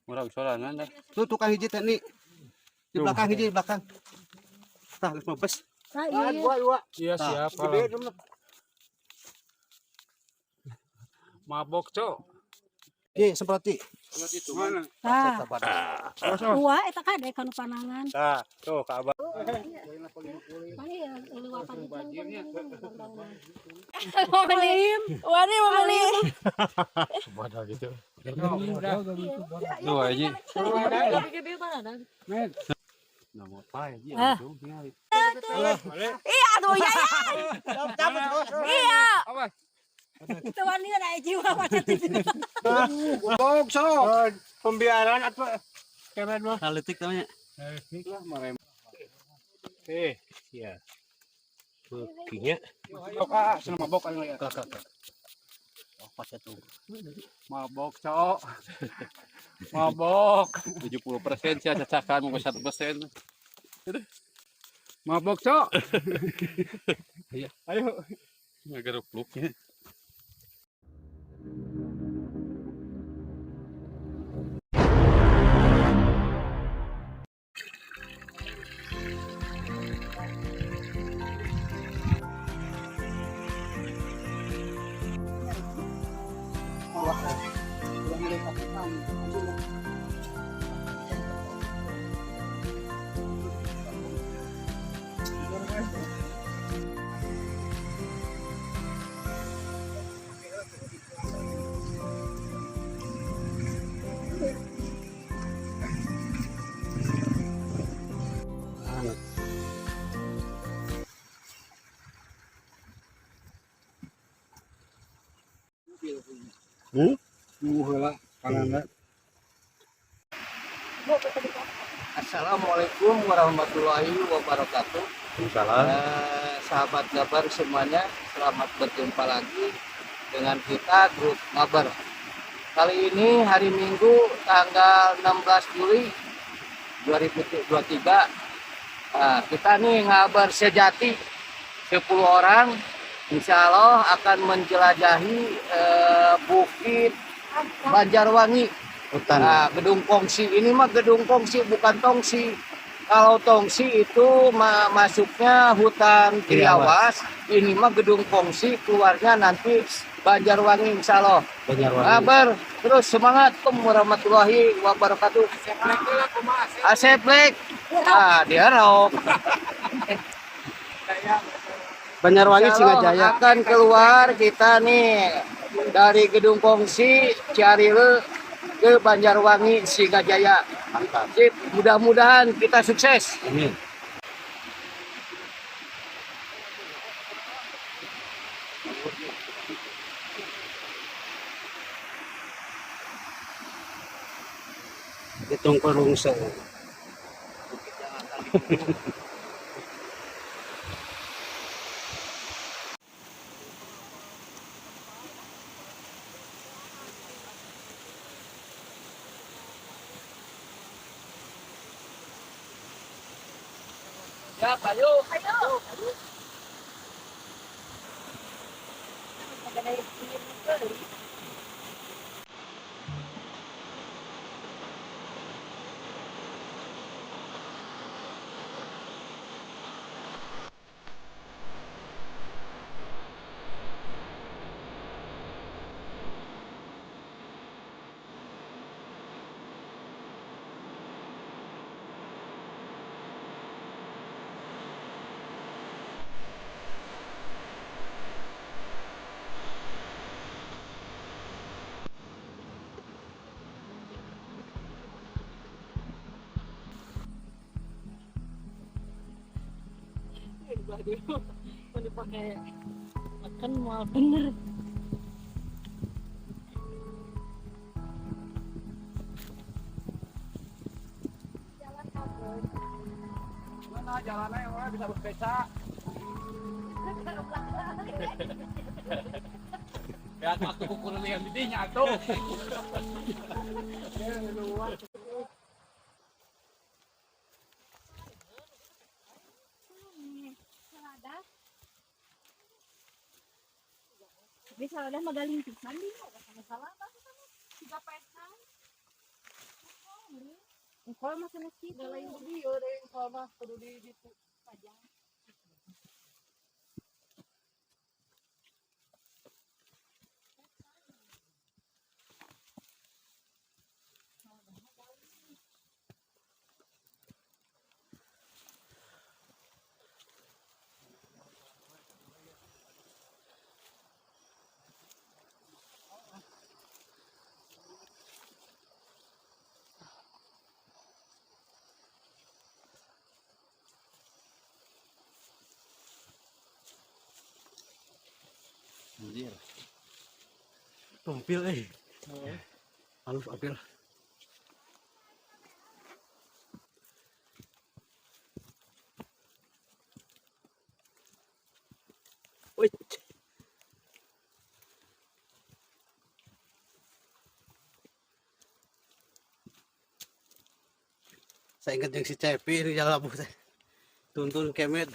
Murag sorangan dah. Tuh tukang hiji teh nih. Di belakang hiji di belakang. Tah geus mabes. Tah, iya, iya. Dua. Iya Tah, siapa? gede itu mah. Mabok, Cok. Ji, semprot Ji. Mana? Tah, Tah. dua eta kade kanu panangan. Tah, tuh ka abah. Iya, lewatan itu. Mau beli. Wani mau beli. Bodoh gitu. Tuh aja. Med. Nah, mau pae ji Ah. langsung tinggal. Iya, aduh ya ya. Iya. Awas. Itu wani ada jiwa macet itu. Bog sok. Pembiaran atau kemen mah? Kaletik namanya. Lah marem. Eh, iya. Buktinya. Mabok ah, senang mabok ayo ya. Kak, kak, kak. Oh, pas itu. Mabok, Cok. Mabok. 70% sih cacakan mau 1%. Mabok, Cok. Iya. Ayo. Ngagerupluknya. Nunggu heula panganna. Assalamualaikum warahmatullahi wabarakatuh. Salam. Sahabat Ngabar semuanya, selamat berjumpa lagi dengan kita grup Ngabar. Kali ini hari Minggu tanggal 16 Juli 2023. Nah, kita nih Ngabar sejati 10 orang insya Allah akan menjelajahi Bukit Banjarwangi. Hutan. Nah, gedung kongsi ini mah gedung kongsi bukan tongsi. Kalau tongsi itu masuknya hutan Giriawas, ini mah gedung kongsi keluarnya nanti Banjarwangi insya Allah. Banjarwangi. Kabar terus semangat warahmatullahi wabarakatuh. Asep Black. Ah, dia rok. Banjarwangi Insya Allah Singajaya. akan keluar kita nih dari gedung kongsi Ciarile ke Banjarwangi Singajaya. Mantap. Sip, mudah-mudahan kita sukses. Amin. Itong kurungsa. Ya, ayo. Ayo. Mau dipakai makan mau bener. Mana jalannya orang bisa berbeca. Ya aku kukur yang didinya tuh. Tapi salah magaling pisan di sama salah apa sama tiga pesan. Kalau mah kena sih, da lain di dieu deui kalau mah kudu di ditu. Pajang. Anjir. Tumpil eh. Halus apil. Wih. Saya ingat yang si Cepi ini jalan labuh teh. Tuntun kemet.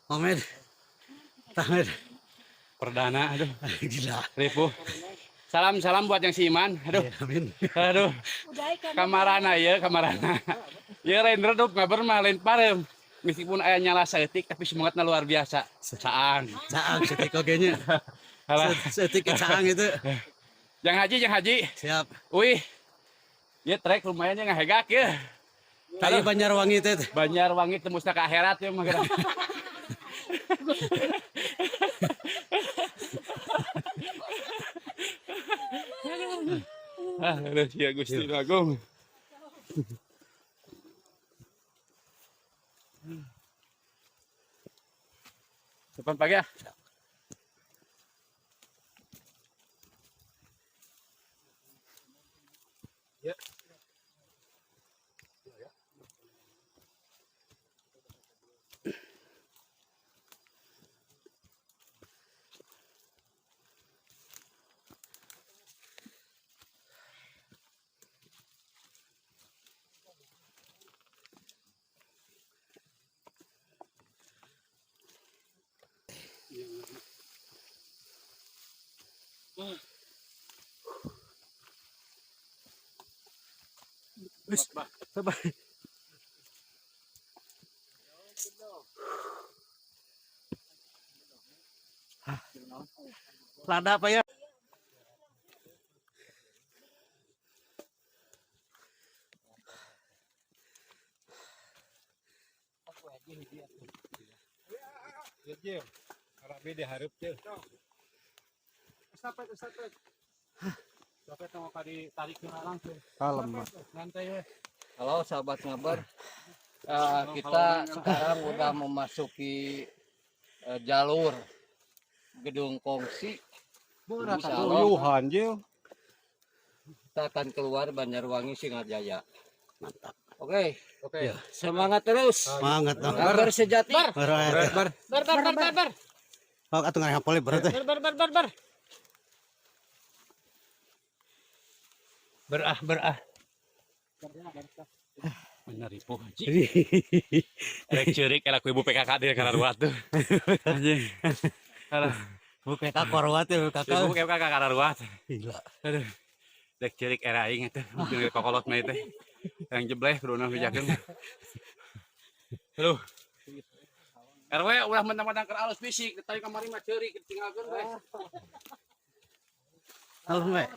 Omed. Tamed. Perdana, aduh. Gila. Ripuh. Salam salam buat yang si Iman. Aduh. Amin. Aduh. Udah ikan. Kamarana ya, kamarana. Ya lain redup ngabar mah lain parem. Meskipun aya nyala saeutik tapi semangatnya luar biasa. Saang. Caang setik oge nya. Alah. Setik caang itu. Yang haji, yang haji. Siap. Wih. Ya trek lumayan ya ngahegak ya. Kayu Banjarwangi teh. Banjarwangi tembusna ke akhirat ya mah. Ah, aduh, ya Gusti Agung. Depan pagi ya. Wis, sabar. Lada apa ya? Ya, Karabe dihareup teh. Estafet, estafet. Estafet mau ditarik ke langsung. Kalem. Santai we. Halo sahabat ngabar, kita sekarang udah memasuki jalur gedung kongsi. Insya Allah Uyuhan jeung. kita akan keluar Banjarwangi Singajaya. Mantap. Oke, Oke. semangat terus. Semangat dong. Ngabar sejati. Bar bar. Bar bar bar bar bar. Oh, atuh ngarang pole berat teh. Bar bar bar bar bar. Berah berah. Bener ripuh haji. Rek ceurik era ku ibu PKK dia kana ruat tuh. Anjing. Alah, Bu PKK korwat ya PKK. ibu PKK kana ruat. Gila. Aduh. Dek ceurik era aing teh, mungkin kokolot mah teh. Yang jebleh kuduna bejakeun. Aduh. RW ulah mentang-mentang keur alus fisik, tadi kamari mah ceurik tinggalkeun we. Halo, Mbak.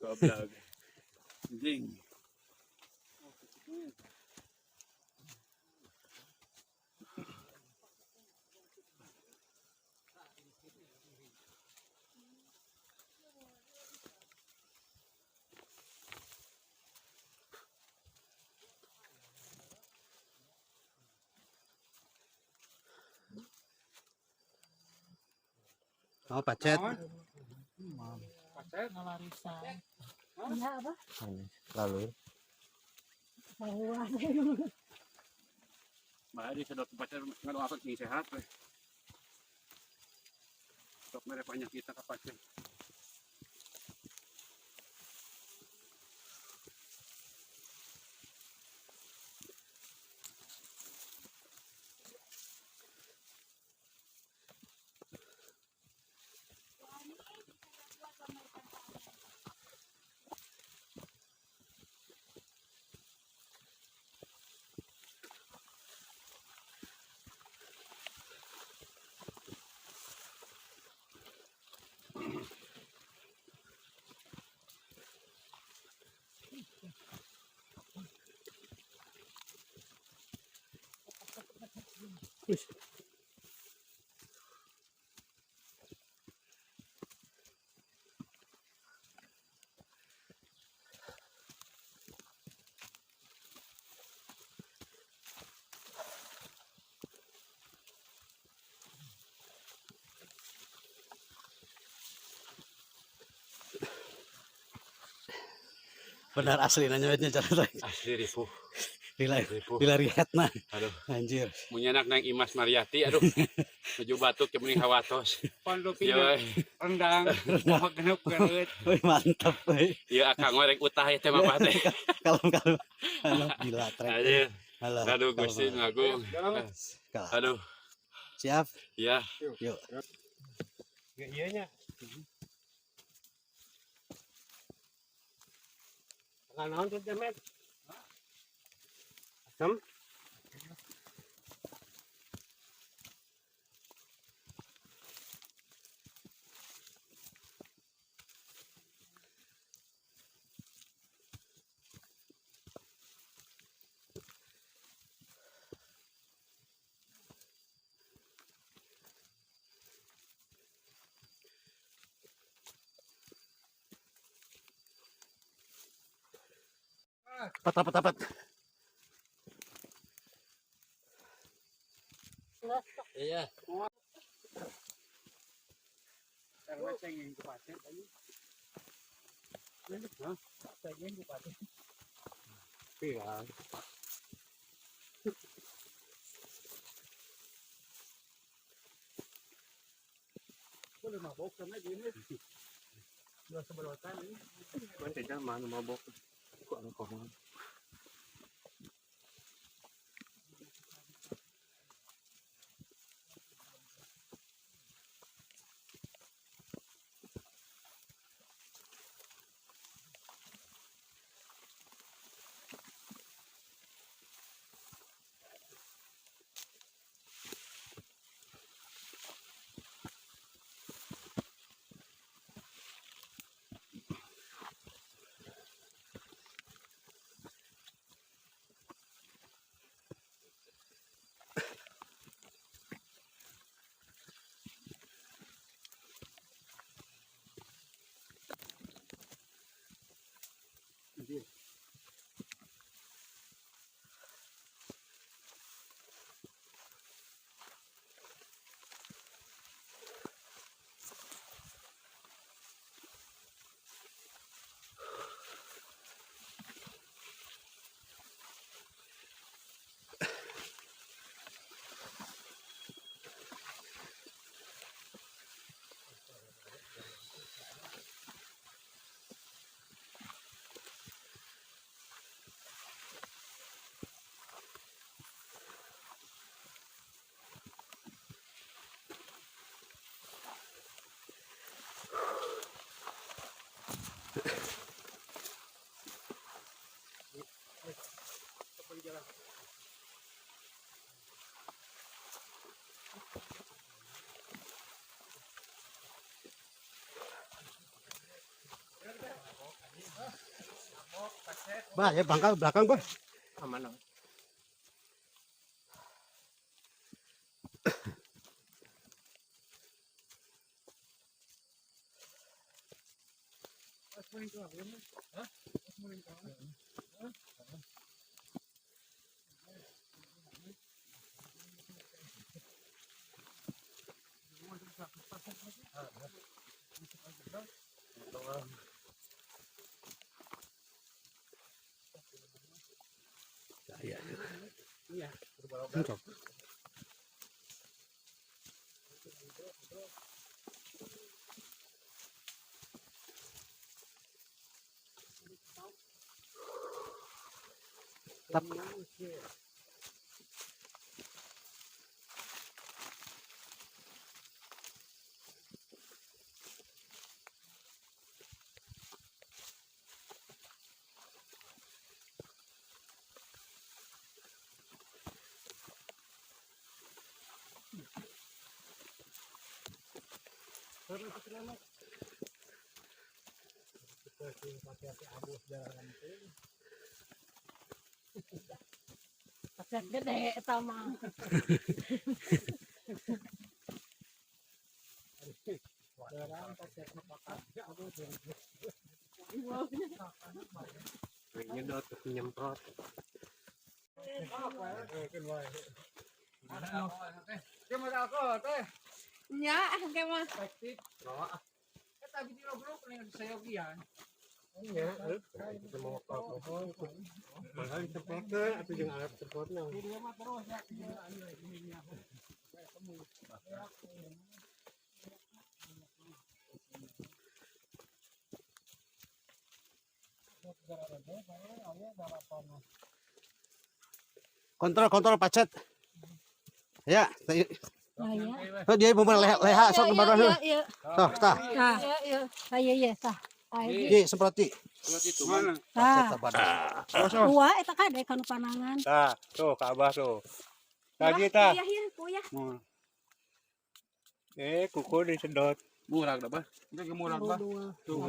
Goblok. Anjing. Oh, pacet. Ya apa? Lalu. Bahwa Bahaya disedot pacar ngadoakeun sing sehat we. Sok mere banyak kita ka pacar. Benar asli nanya nya cara Asli ripuh. Lila Ripuh. lila rihetna. Aduh. Anjir. Munyanak nang Imas Mariati aduh. Menuju batuk jeung mending hawatos. Pondok Ieu we. rendang, mau genep gereut. Wih, mantap wih. Ieu akang we rek utah ieu teh mah teh. Kalem kalem. Halo, gila trek. Anjir. Halo. Aduh kalem, Gusti kalem. Agung. Kalem. Aduh, Siap. ya. Yuk. Iya nya. Naon tuh Demet? Asam? Rapat rapat rapat. Iya. RW cengeng ku pasir tadi. Hah? Cengeng ku pasir. Iya. Boleh mabok karena gini. Dua sebelotan ini. Mana mana mabok. Ku alkohol. Bah, ya bangkal belakang, Bah. Aman. Iya. Iya. Cocok. Tap. Pacet gede eta mah. Nyedot, nyemprot. Nya, engke mah. Padahal disemprotkeun atuh jeung alat semprotna. Kontrol kontrol pacet. Ya, Nah, ya. oh, dia mau leha leha sok Iya, baru. iya, iya. Tuh, tah. Tah, iya, tah, iya, iya, tah. Tah, iya. Ji, semprot Ji. Mana? Pacet Tah, badan. dua eta kade kanu panangan. Tah, tuh ka Abah tuh. Tadi tah. Iya, iya, kuya. Eh, kuku disedot. Murah dah, Bah. Itu murah, Bah. Tuh.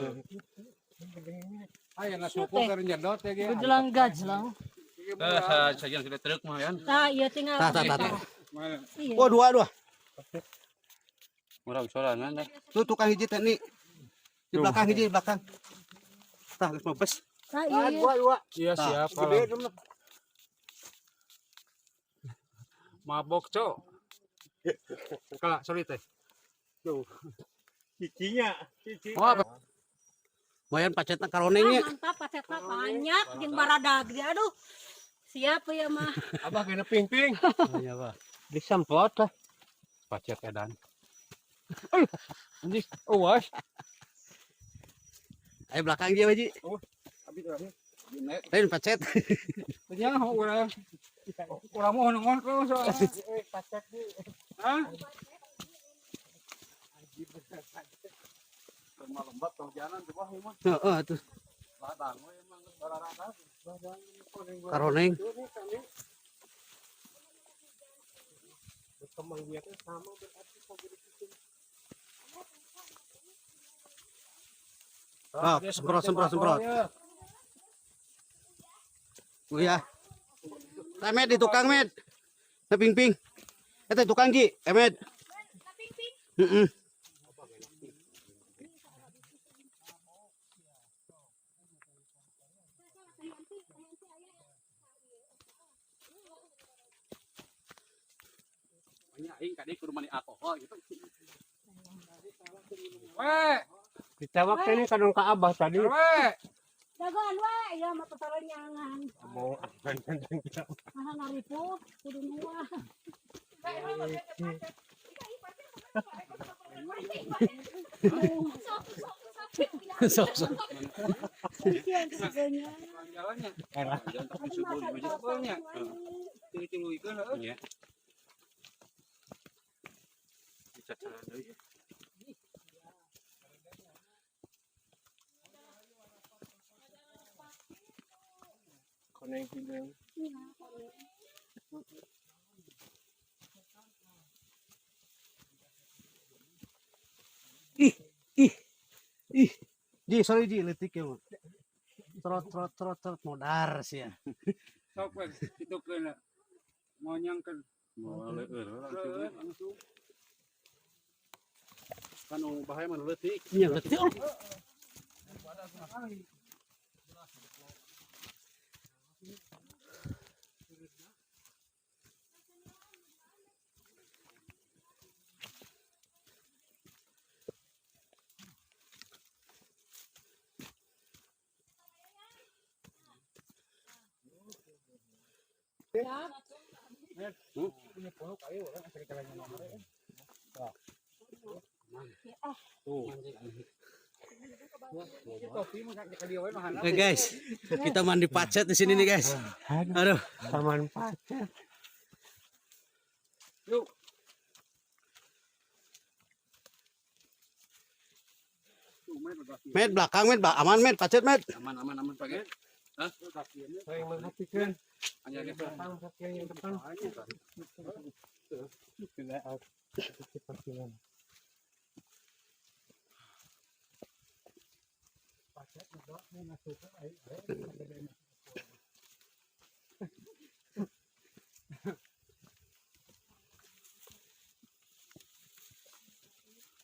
Aya na suku keur nyedot ya ge. Gejlang gajlang. Eh, sajian sudah truk mah yan. Tah, iya tinggal. Tah, tah, tah, tah. Iya. Oh, dua, dua. Murah sorangan dah. Tuh tukang hiji teh nih. Di belakang hiji di belakang. Tah, geus mau bes. Tah, iya, iya. Dua, dua. Iya, Tah. siap. Gede itu mah. Mabok, Cok. Kalah, sorry teh. Tuh. Cicinya, cici. Oh, apa? Lumayan pacetna Ah, karoneng nya. mantap pacetna banyak jeung baradag dia aduh. Siap ya mah. Abah kena ping-ping. Iya, Pak. Disemprot lah. Pacet edan. Anjing, oh was. Ayo belakang dia, Ji. Lain pacet. Nya urang. Urang mau ngontrol soalnya. Pacet di. Hah? Lombat jalan coba mah. Heeh, tuh. Ladang we emang geus bararata. Karoneng. Berkembang biaknya sama berarti sama di Oh, semprot semprot semprot. Oh ya. Tah, Med di tukang, Med. Teh ping-ping. Eta tukang Ji, eh, Med. Heeh. Nya aing kadi kudu mani alkohol gitu. Weh, Ditewak ini kadang ke Abah tadi. weh. Dagoan we, ya mah pesaranyangan. Mau akan Mana ngaripuh kudu nuah. Sok sok. Iya, sebagainya. Jalannya. Era. Jalan tapi subur di masjid. Tilu-tilu heeh. Iya. Dicacaran deui. Koneng hidung. Ih, ih. Ih. Ji, sorry Ji, letik ya, Mak. Trot trot trot trot modar sih ya. Sok we kitu keun. Monyongkeun. Moal leueur langsung. Kan nu bahaya mah nu leutik. Iya leutik. Oh. Oke guys, kita mandi pacet di sini nih guys. Aduh, Taman pacet. Yuk. Med belakang med, aman med, pacet med. Aman aman aman pakai. Hah? Saya memperhatikan. Hanya Yang depan, yang depan. Tidak parkiran.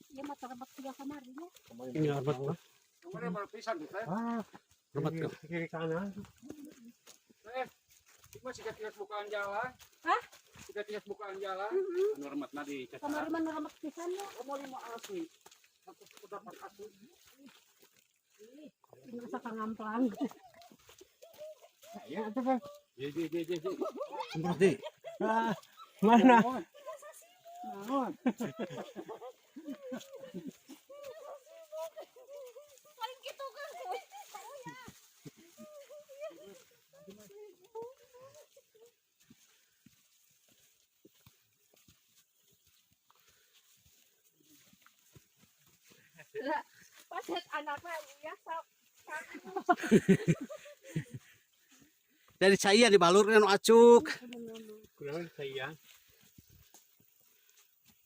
Ieu mah terbak tiga kamari nya. Ini hormat mah. Ah, Hormat kiri, kiri kanan. Cuma siga bukaan jalan. Hah? Siga bukaan jalan. Anu remetna di Kamari mah nu remek pisan ya. Kamu lima asli. Udah asli. Ini asa kangamplang. Ya, itu kan. Ye ye ye ye. Semprot di. Ah, mana? Naon? Paling kitu kan. Lah, pas anaknya ya sok. Dari saya dibalur nu acuk. Kurang saya.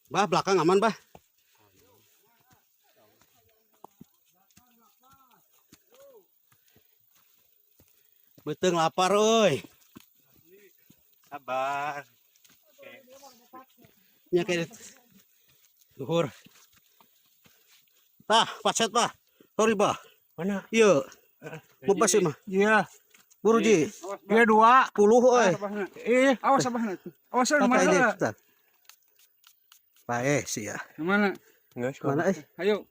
Bah, belakang aman, bah. Beteng lapar euy. Sabar. Nya kayak luhur. Tah, pacet bah. Sorry bah. Mana? Iya. Bebas sih mah. Iya. Buru ji. Iya dua. 10 euy. Eh, Awas abahna. Awas Pakai mana? ini, bentar. Pae sih ya. Mana? enggak. Mana eh? Ayo.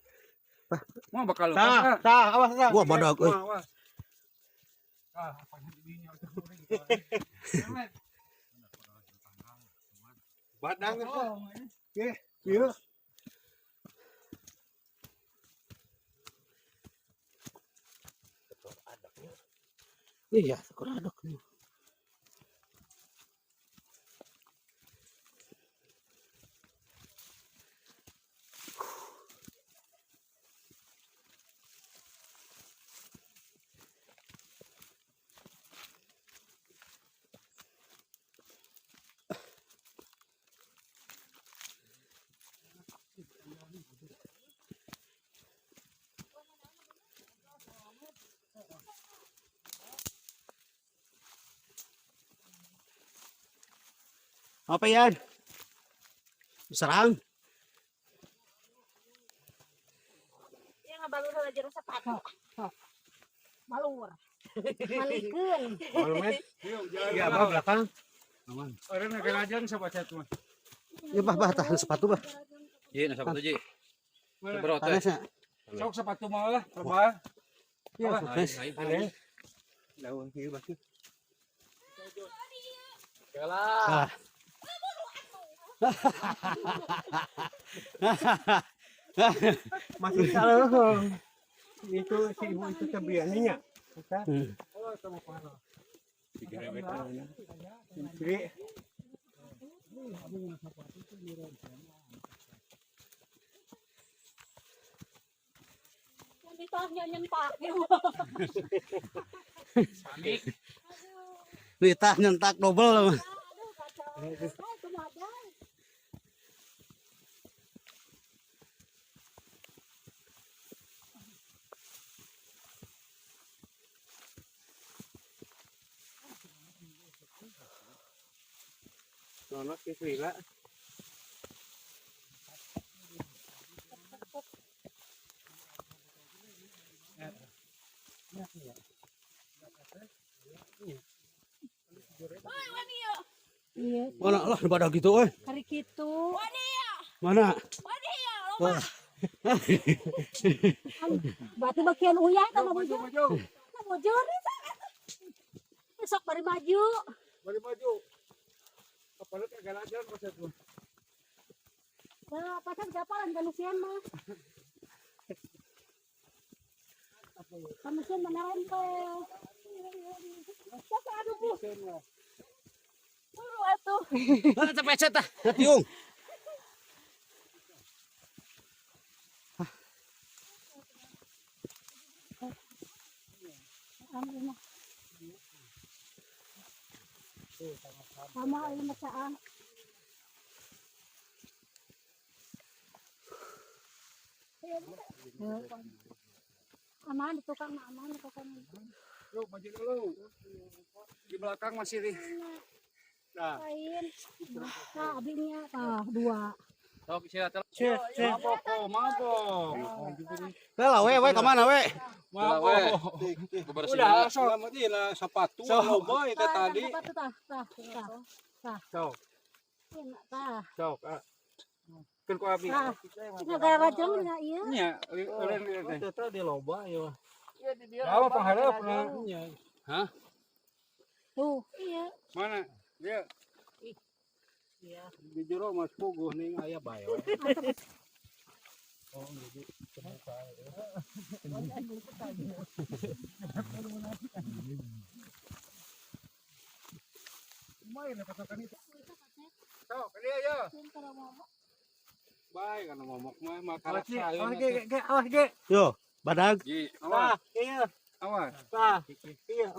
Mau bakal Tah, tah, awas tah. Wah, badak euy. Awas. Ah, apa yang didinya? Badang. Iya, iya. Iya, kurang aduk. Apa yan? Serang. Ya ngabalur heula jero sepatu. Malur. Malikeun. Iya, abah belakang. Aman. Orang ngagelajan siapa chat mah. Ya bah bah tahan sepatu bah. Iya, nah sepatu ji. Semprot teh. Tanesnya. Sok sepatu mah lah, coba. Iya, sukses. Aneh. Daun kieu batu. Ah. Masih salah. Itu si ibu itu tebiannya. Kita. Jadi Yang ditahnya nyentak. Nih tah nyentak double. Aduh, kacau. Oh, kumaha. Nono si Lila. Iya, Mana lah pada gitu euy. hari kitu. Mana? Wah. Berarti bagian uyah tah mah bujur. Mah bujur. Besok bari maju. Bari maju. Apalagi kagak ajaran pas itu. Nah, pasang japalan kanusian mah. Kanusian mana rempel. Sok aduh bu. Buru atuh. Mana teh tah? Tiung. Sama ini macaan. Aman di tukang aman di tukang. Yuk, maju dulu. Di belakang masih nih. Nah, Lain. Nah, abinya tah dua. Sok istirahat. Mabok, mabok. Lah we we ka mana we? Mabok. Udah, selamat lah sepatu loba itu tadi. Tah, tah, tah, tah. Sok, Tah. sok. Ah. Keun ku abi. Tah. Negara rajang nya ieu. Nya, eureun ieu teh. Teh di loba ya. Bawa pangharepna. Hah? Tuh, iya. Mana? Dia. Iya. Di jero mas puguh ning aya bae. Sok, dia ya. Bae kana momok mah makarak saeun. Awas ge. Yo, badag. Ji, Awas, Iya. awas. Tah. Iya.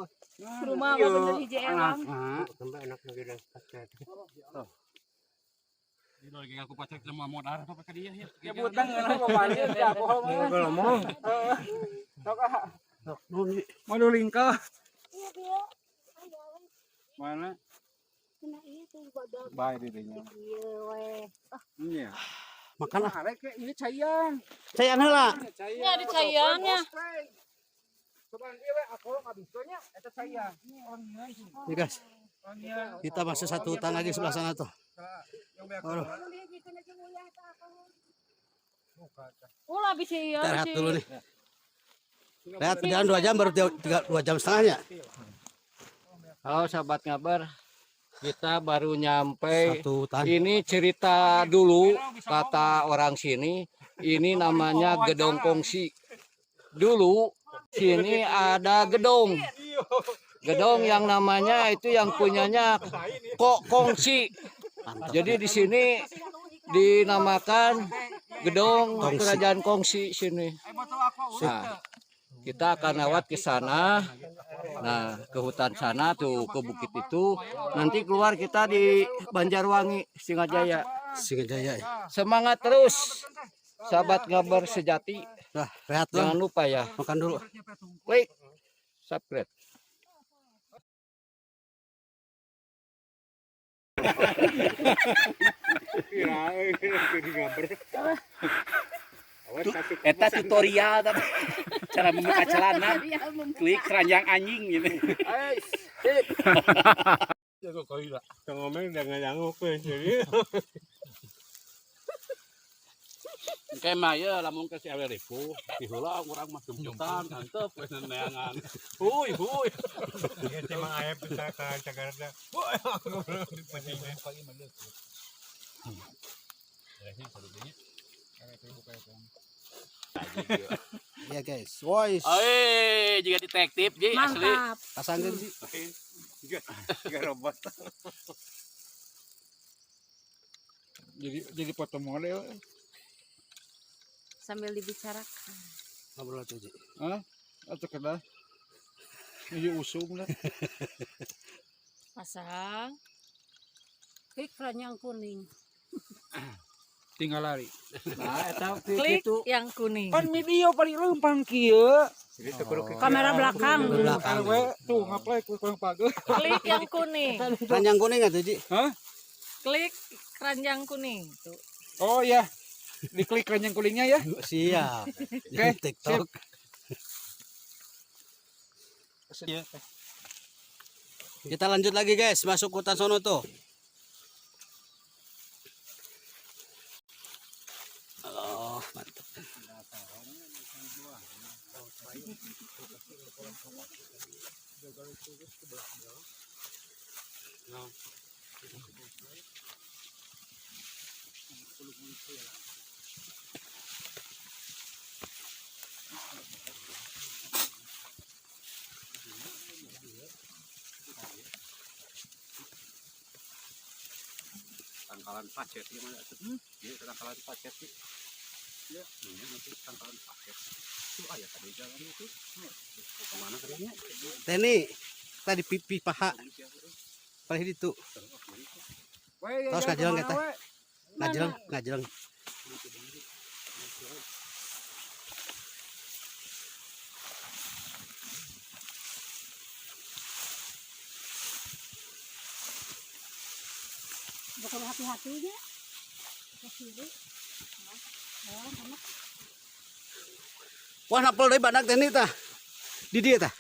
Rumah mah bener hiji elang. Tambah enak lagi dah. Di lagi aku pacar sama modar apa ke dia ya. Ya butang ngeunah babalian ya bohong mah. Ngomong. Sok ah. Mau lingkah. Iya, dia. Ayo, we. Mana? Kena ieu tuh badag. Bae di dinya. Iya, we. Iya. Makan ah. Arek ke ieu caian. Cayan heula. Caian. Nya di caiannya. Coba ieu we aku ngabiskeun nya eta caian. Nih guys, kita masih satu hutan lagi sebelah sana tuh. Aduh, Ulah bisa ieu. kita rehat dulu nih. Rehat berjalan 2 jam baru 2 jam setengahnya. Halo sahabat ngabar, kita baru nyampe. Satu hutan. Ini cerita dulu kata orang sini, ini namanya Gedong Kongsi. Dulu sini ada gedong. Gedong yang namanya itu yang punyanya Kok Kongsi. Jadi di sini dinamakan Gedong Kerajaan Kongsi sini. Nah, kita akan lewat ke sana. Nah, ke hutan sana tuh, ke bukit itu. Nanti keluar kita di Banjarwangi, Singajaya. Singajaya ya. Semangat terus, sahabat ngabar sejati. Nah, rehat dulu. Jangan lupa ya, Makan dulu. klik subscribe. Eta tutorial tapi cara membuka celana. Klik keranjang anjing gitu. Ngomong jangan nyanguk jadi. Kayak mah ya lamun ke si awe ribu, di heula urang mah jemputan antep we neangan. Huy huy. Ya emang ayam bisa ke Jakarta. Wah, aku belum pentingnya. Ya guys, woi. Oi, jika detektif ji asli. Mantap. Pasangkeun sih. Tiga robot. Jadi foto model. Sambil dibicarakan. Ngobrol aja, Ji. Hah? Atau kedah? Ini usum lah. Pasang. Klik keranjang kuning. Tinggal lari. Nah, eta Klik yang kuning. Pan video paling lempang kieu. Kamera belakang. Belakang. Tuh ngaplay ku kurang pagel. Klik yang kuning. Keranjang kuning atuh, Ji. Hah? Klik keranjang kuning tuh. Oh iya. Diklik keranjang kuningnya ya. Siap. Oke, TikTok. Iya. Kita lanjut lagi guys, masuk hutan sono tuh. Oh, mantap. Tangkalan pacet ieu mah atuh. Ieu tangkalan pacet ieu. Iya, ini nanti tangkalan pacet. Tuh aya tadi jalan itu. Kemana tadinya? Teni, tadi pipi paha. Paling itu. Terus ngajeleng eta. Ngajeleng, ngajeleng. Bukan hati-hatinya. Ke kiri. Oh, sama. Wah, napel deui badak teni tah. Di dieu tah.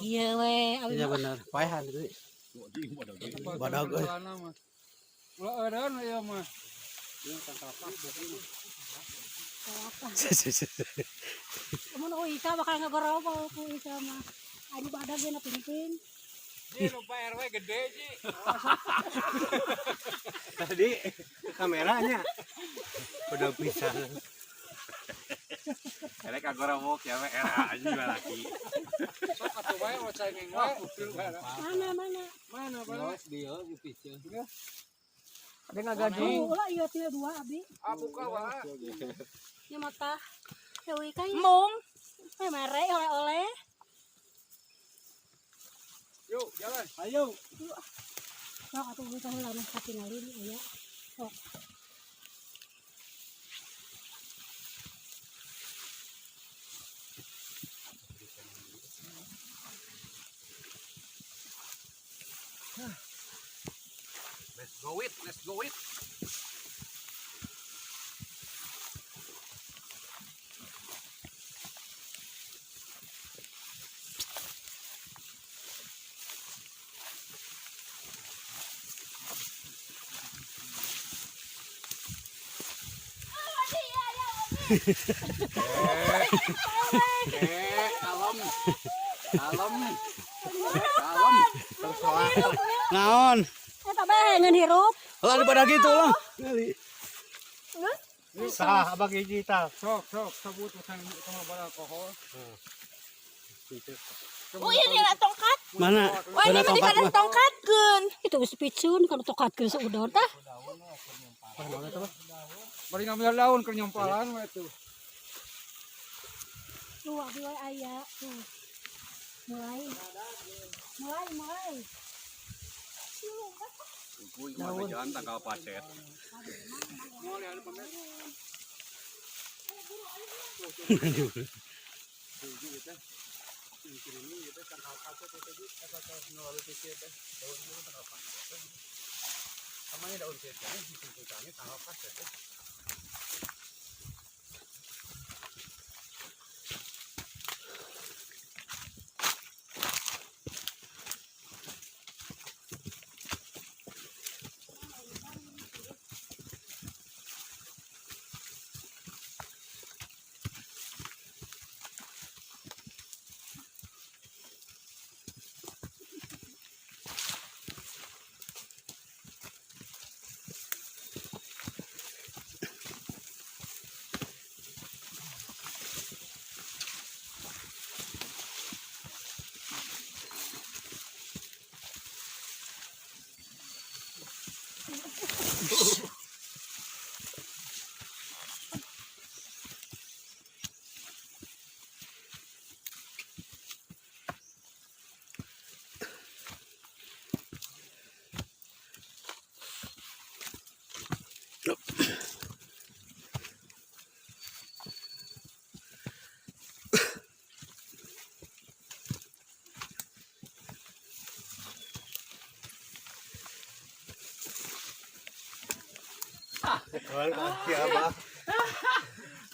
Iya we, abi Iya mah. benar. Paehan itu. Badak euy. Ulah eureun ieu mah. Apa? Mun Uika bakal ngagorowok ku Uika mah. Anu badag ge na pingping. Ji, lupa RW gede, Ji. Tadi kameranya udah pisah. Erek agorowok ya we era anjing laki. Sok atuh wae ocengeng wae. Mana mana? Mana mana? Ada ngagajing. Oh, ulah ieu teh dua abi. Ah, buka wae. Nya mata. Ya Uika ya. Mung. Eh mere oleh-oleh. Yuk, jalan. Ayo. Sok atuh Uika heula mah katingalin aya. Sok. Let's go it, let's go it. Kalem. Kalem. Kalem. Naon? Eta bae ngeun hirup. Lah di badak gitu lah. Sah abang hiji tah. Sok, sok, sebut utang itu mah bara alkohol. Oh ini lah tongkat. Mana? Wah ini Mana mah tongkat dikadang mah? tongkatkeun. Itu geus picun kana tokatkeun saudon tah. Bari ngambil daun keur nyompalan we tuh. Tuh abi wae aya tuh. Mulai. Mulai mulai. Kuy mah jalan tangkal pacet.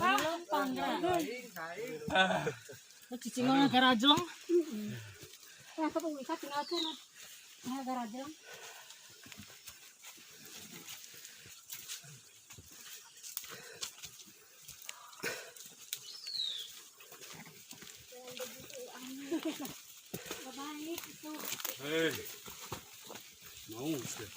Lempang ya. Cicing mah garajlong. Nah, kok bisa tinggalkeun. Nah, garajlong. Baik itu. Hei. Mau sih.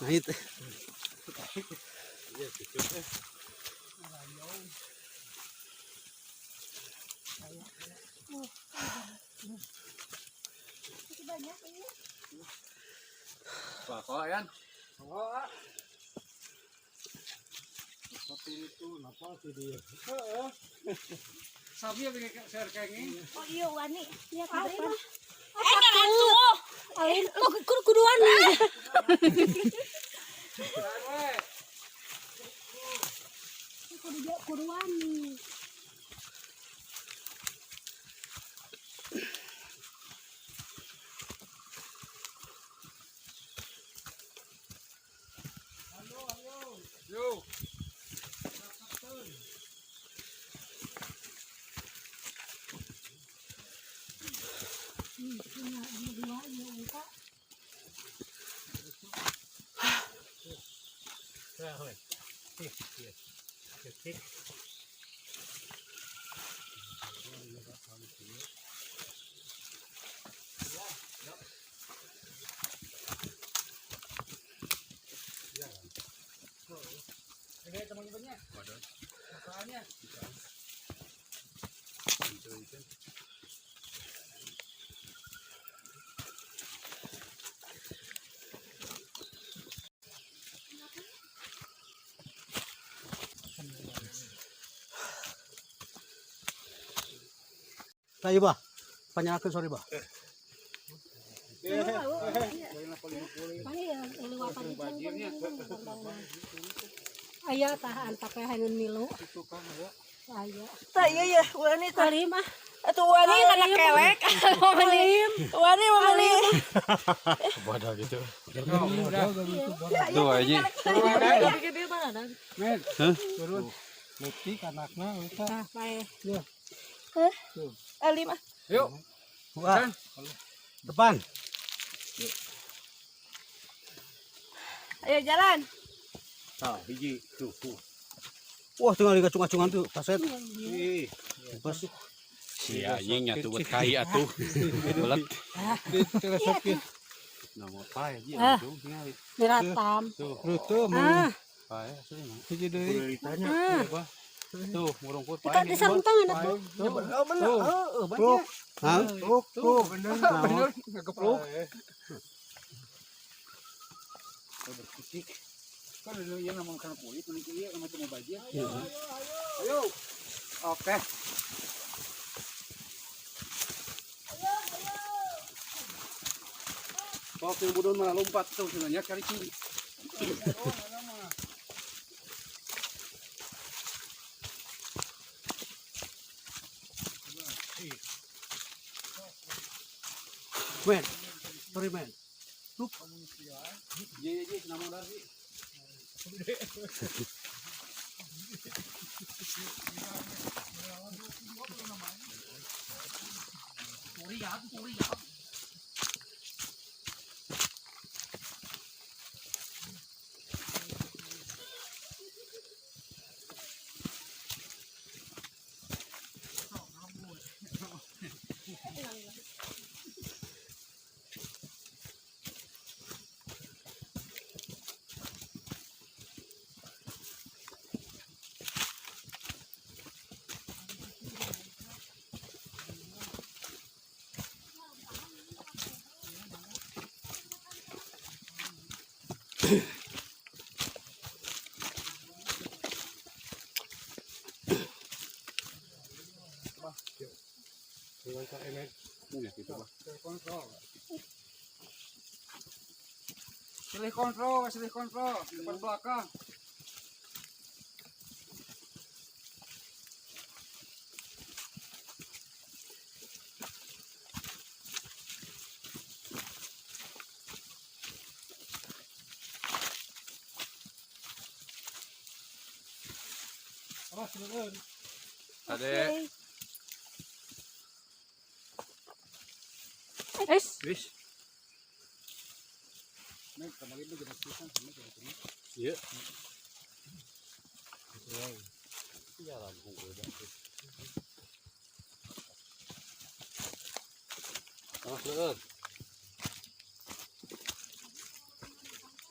Nah, itu. Pak, yan. Sabi ya share kenging. Oh iya wani. Ya, apa? Eh nggak tuh. Alin, oh, kuduan nih. Kuduan nih. Yo. Tayo ba? Panyalakan sorry ba? Mana ya liwatan Aya tahan pakai hanun milu. Aya. Tah iya ya wani tah. Alim ah. Atuh wani kana kelek. Alim. Wani mau beli. Bodoh gitu. Tuh aja. Med. Turun. Letik anakna eta. Tah pae. Alim ah. Yuk. Wah. Depan. Ayo jalan. Tah, hiji. Tuh, tuh. Wah, tinggal dikacung-acungan tuh, kaset. Ih. Bebas. Si anjing nya tuh buat kai atuh. Belet. Telesopkeun. Nah, mau pae ji Ah. atuh tingali. Diratam. Tuh, Rute mah Ah, pae asli mah. hiji deui. ah. Tuh, murungkut Kita pae. di sarung tangan atuh. Tuh. Banyak. Hah? Tuh, tuh bener. Bener ngegepluk. Kan lu ieu ngomong kana kulit, mending ieu ngomong teu bajir. Ayo. Oke. Kalau yang bodoh malah lompat tuh sebenarnya cari ciri. Men. Sorry, men. Iya, iya, nama dari. Silih kontrol, depan belakang. Ade. Es. Wis. Iya. Jalan unggul Awas leueut.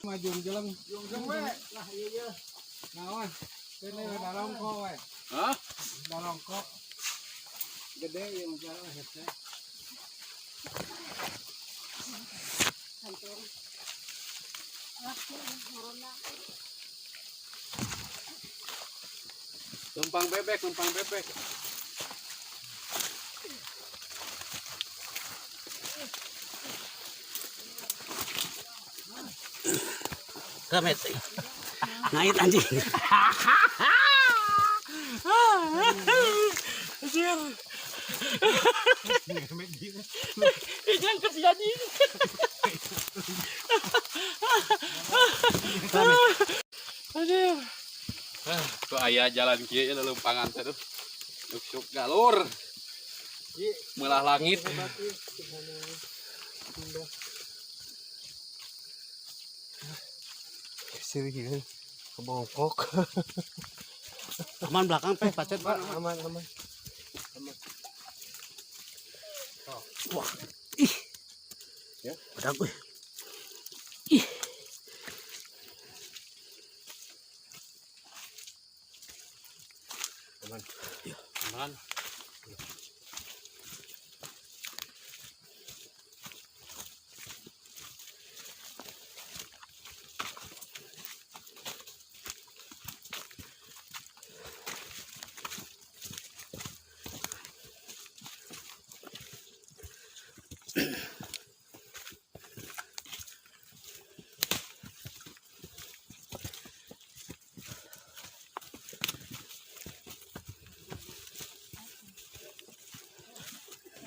Maju jeleng. Jung we. Lah iya iya. Naon? Kene darongko we. Hah? Darongko. Gede yang jalan hese. Lempang bebek, lempang bebek. Kemet. Ngait anjing. Anjir. Nyangkut si anjing. Anjir. Tuh aya jalan kieu ya lelempangan teh tuh. Sok galur. Melah langit. Sini kebongkok. Aman belakang peh pacet Pak. Aman aman. Wah. Ih. Ya. Badak gue. Ih. Aman. Ya. Aman.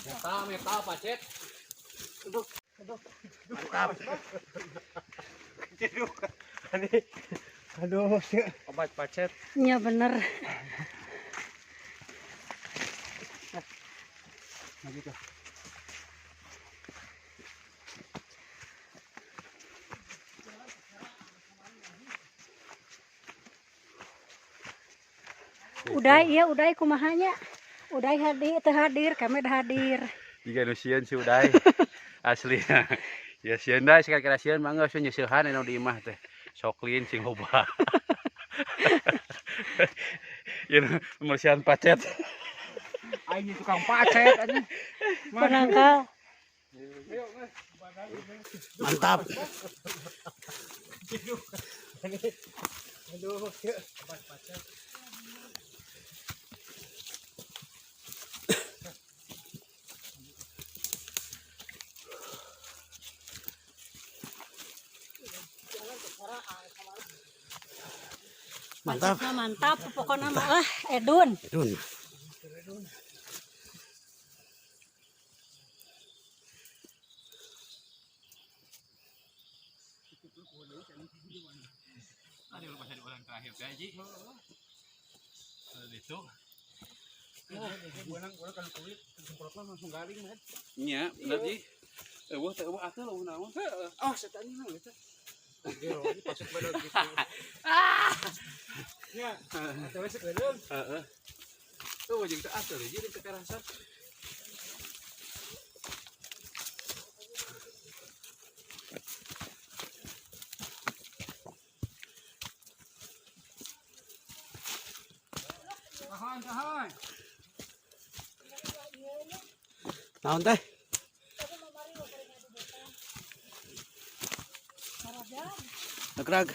Meta, meta, pacet. Mantap. Aduh, Obat pacet. Iya bener. Maju tuh. Udah iya udah kumahanya. Udah hadir, teu hadir, kami dah hadir. Jika nu sieun si Uday. Asli. Ya sieun da sekali-kali sieun mangga sieun nyeusehan anu di imah teh. Soklin sing loba. Ieu pembersihan pacet. Aing tukang pacet anjing. Penangkal. Mantap. Aduh, Mantap. Mantap, mantap pokoknya mah ah, edun. Edun. Ada lupa jadi orang terakhir gaji. Itu. Nya, bener ji. Eueuh teh eueuh atuh eueuh naon. Oh, setan ini mah gitu. Pasuk badag gitu. Ya, atau wes keuleum. Heeh. Tuh jeung teh atuh ji di kekerasan. Tahan, tahan. Naon teh? Nagrag.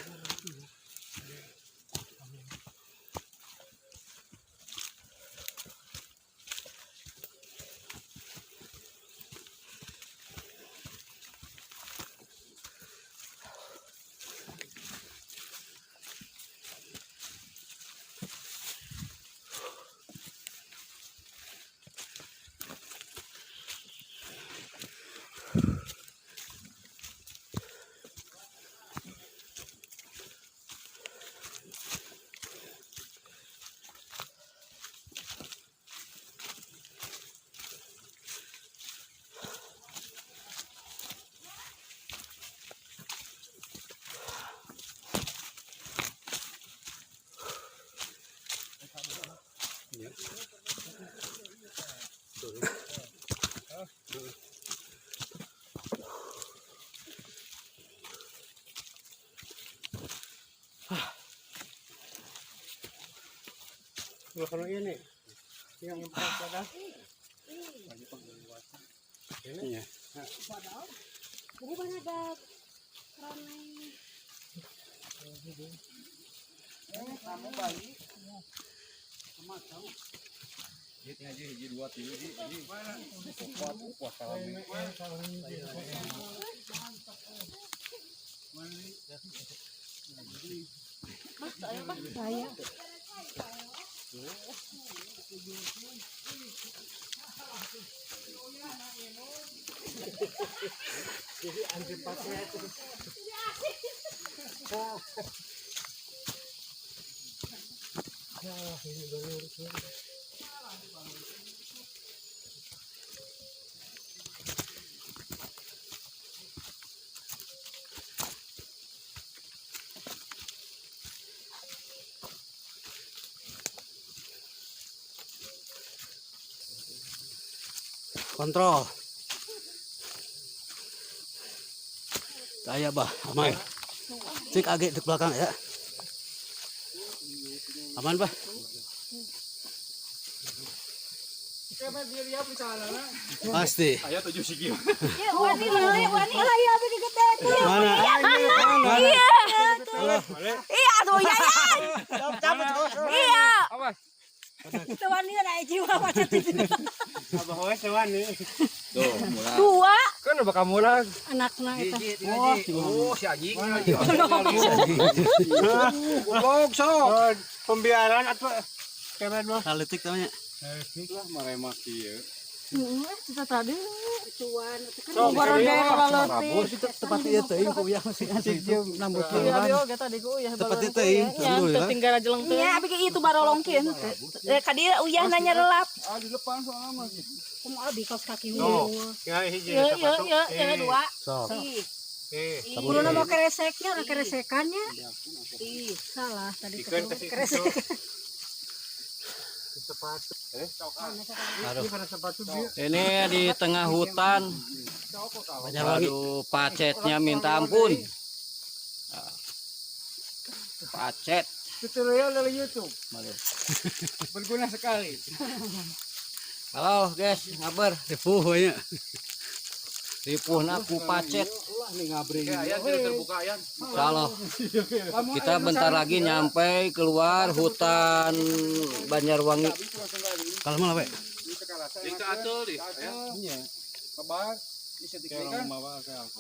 Kalau ini yang empat ada. Iya. Jadi mana ada ramai. Saya. Kontrol. Saya bah, aman. Cek agak di belakang ya. Aman bah. Pasti. Aya 7 sigi. Ya, wani wani wani. Iya, abi gede tuh. Mana? Mana? Iya. Iya, aduh ya ya. Iya. Itu wani ada jiwa macam itu. Abah we sewani. Tuh, mulai. Dua. Kan udah bakal mulai. Anaknya itu. Oh, si anjing. Goblok sok. Pembiaran atau keren mah. Kaletik namanya. Lah maremak ieu. Itu tadi. Cuan itu kan Sok, Baru Tempat ieu teuing ku uyah masih itu nambut Iya, oge tadi ku uyah Tempat ieu teuing. Ya, tinggal aja Iya, abi itu barolongkeun. Eh, ka dieu uyah nanya relap. Ah di depan soalnya mah. Kumaha abi kaos kaki Tuh. unggul. Ya hiji Iya, iya, iya, iya dua. Sok. Ih, Eh, Kudu mau kereseknya, udah keresekannya. ih. Salah tadi Ikan ketemu kasih keresek. sepatu. Aduh. Ini karena sepatu dia. Ini di tengah hutan. Banjarwangi. Aduh, pacetnya minta ampun. Pacet. Tutorial dari YouTube. Berguna sekali. Halo guys, ngabar. Ripuh we nya. Ripuhna ku pacet. Ya, ayan tidak terbuka ayan. Halo. Kita bentar lagi nyampe keluar hutan Banjarwangi. Kalau malah we. Jika atul deh. Ayan. Iya. Kabar.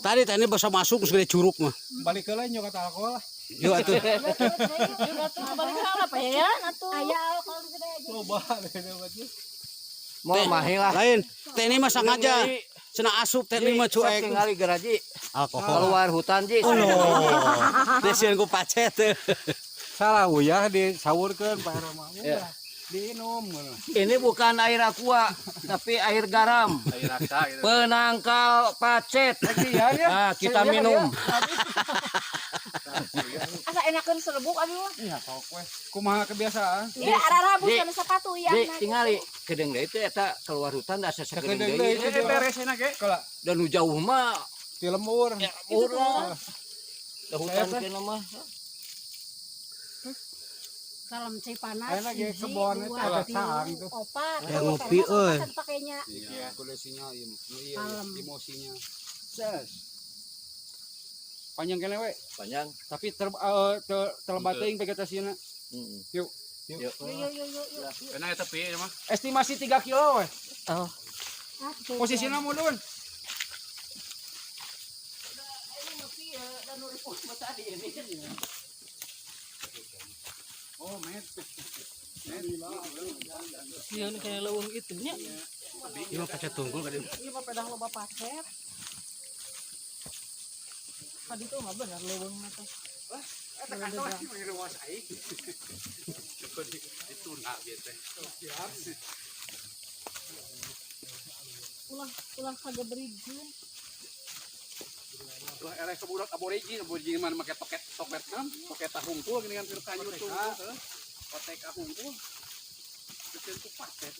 Tadi tadi bisa masuk segede curug mah. Balik ke lain kata alkohol lah. Yuk atuh. Balik ka apa ya atuh. Aya alkohol di gede aja. Coba deh berarti. Mau mahi lah. Lain, teh ini mah sengaja. Cenah asup teh ini mah cuek. Tinggali geraji. Alkohol. Keluar hutan ji. Oh no. Teh sieun ku pacet. Salah uyah disawurkeun Pak Rama. Ya. Diinum. Ini bukan air aqua, tapi air garam. Air raksa gitu. Penangkal pacet. Iya ya. Nah, kita minum. Asa enakeun serbuk abi mah. Iya sok we. Kumaha kebiasaan. Iya, ararabus Di. kana sepatu ya. Di tingali kedeung deui teh eta keluar hutan da asa sakedeung Sakedeung deui. deui. Beres enak ge. Kala Dan nu jauh mah di lembur. ya murah. Da hutan kena mah. Salam cai panas. Ayeuna ge hiji, kebon dua, eta ada tilu, saang tuh. Opat. Ya ngopi euy. Kan pakainya. Iya, kudu sinyal ieu mah. Nu iya Kalem. emosinya. Ses. Panjang keneh we. Panjang. Tapi ter terlebat teuing vegetasina. Heeh. Yuk. Yuk. Yuk yuk yuk yuk yuk. Enak ya tepi ya mah. Estimasi 3 kilo we. Oh. Ah, gitu. Posisinya mudun. Oh, met. Sieun kana leuweung itu nya. Ieu mah pacet tunggul ka dieu. Ieu mah pedah loba paket. Tadi tuh mah bener leuweung mah teh. Eta kantor di rumah aing. Dituna bieu teh. Ulah ulah kagebrigkeun. Ulah eleh ke budak aborigin, aborigin mah make toket toket kan, toket hungkul gini kan piru kanjut tuh. Kotek hungkul. Terus ku paket.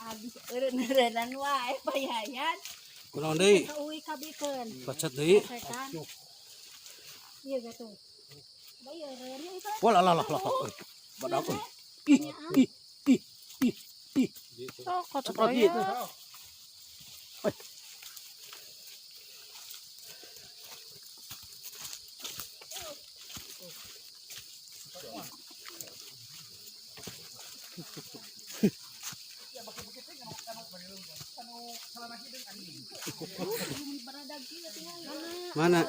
Aduh, eureun-eureunan wae payayan. Kunaon deui? Ka uwi kabikeun. Pacet deui. Setan. Iya gitu. Da ieu eureun itu. Wah lah lah lah lah. Badak euy. Ih ih ih ih ih. Sok Ceprot ieu teh. Oi. Mana?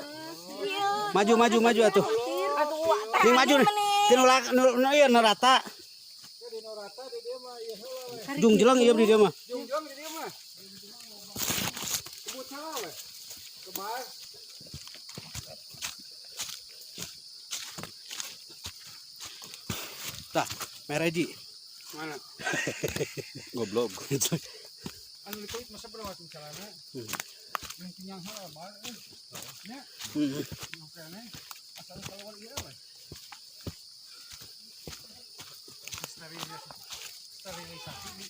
Maju maju maju atuh. Atuh teh. Ning maju nih. Tinu nu ieu nu rata. Jungjeleng ieu di dieu mah. Jungjung di dieu mah. Sebut salah we. Kebar. Tah, mereji. Mana? Goblok. Anu di kulit masa berapa tuh celana? Yang kenyang heula bar euy. Nya, yang keneh asal keluar ieu we. Sterilisasi. Sterilisasi.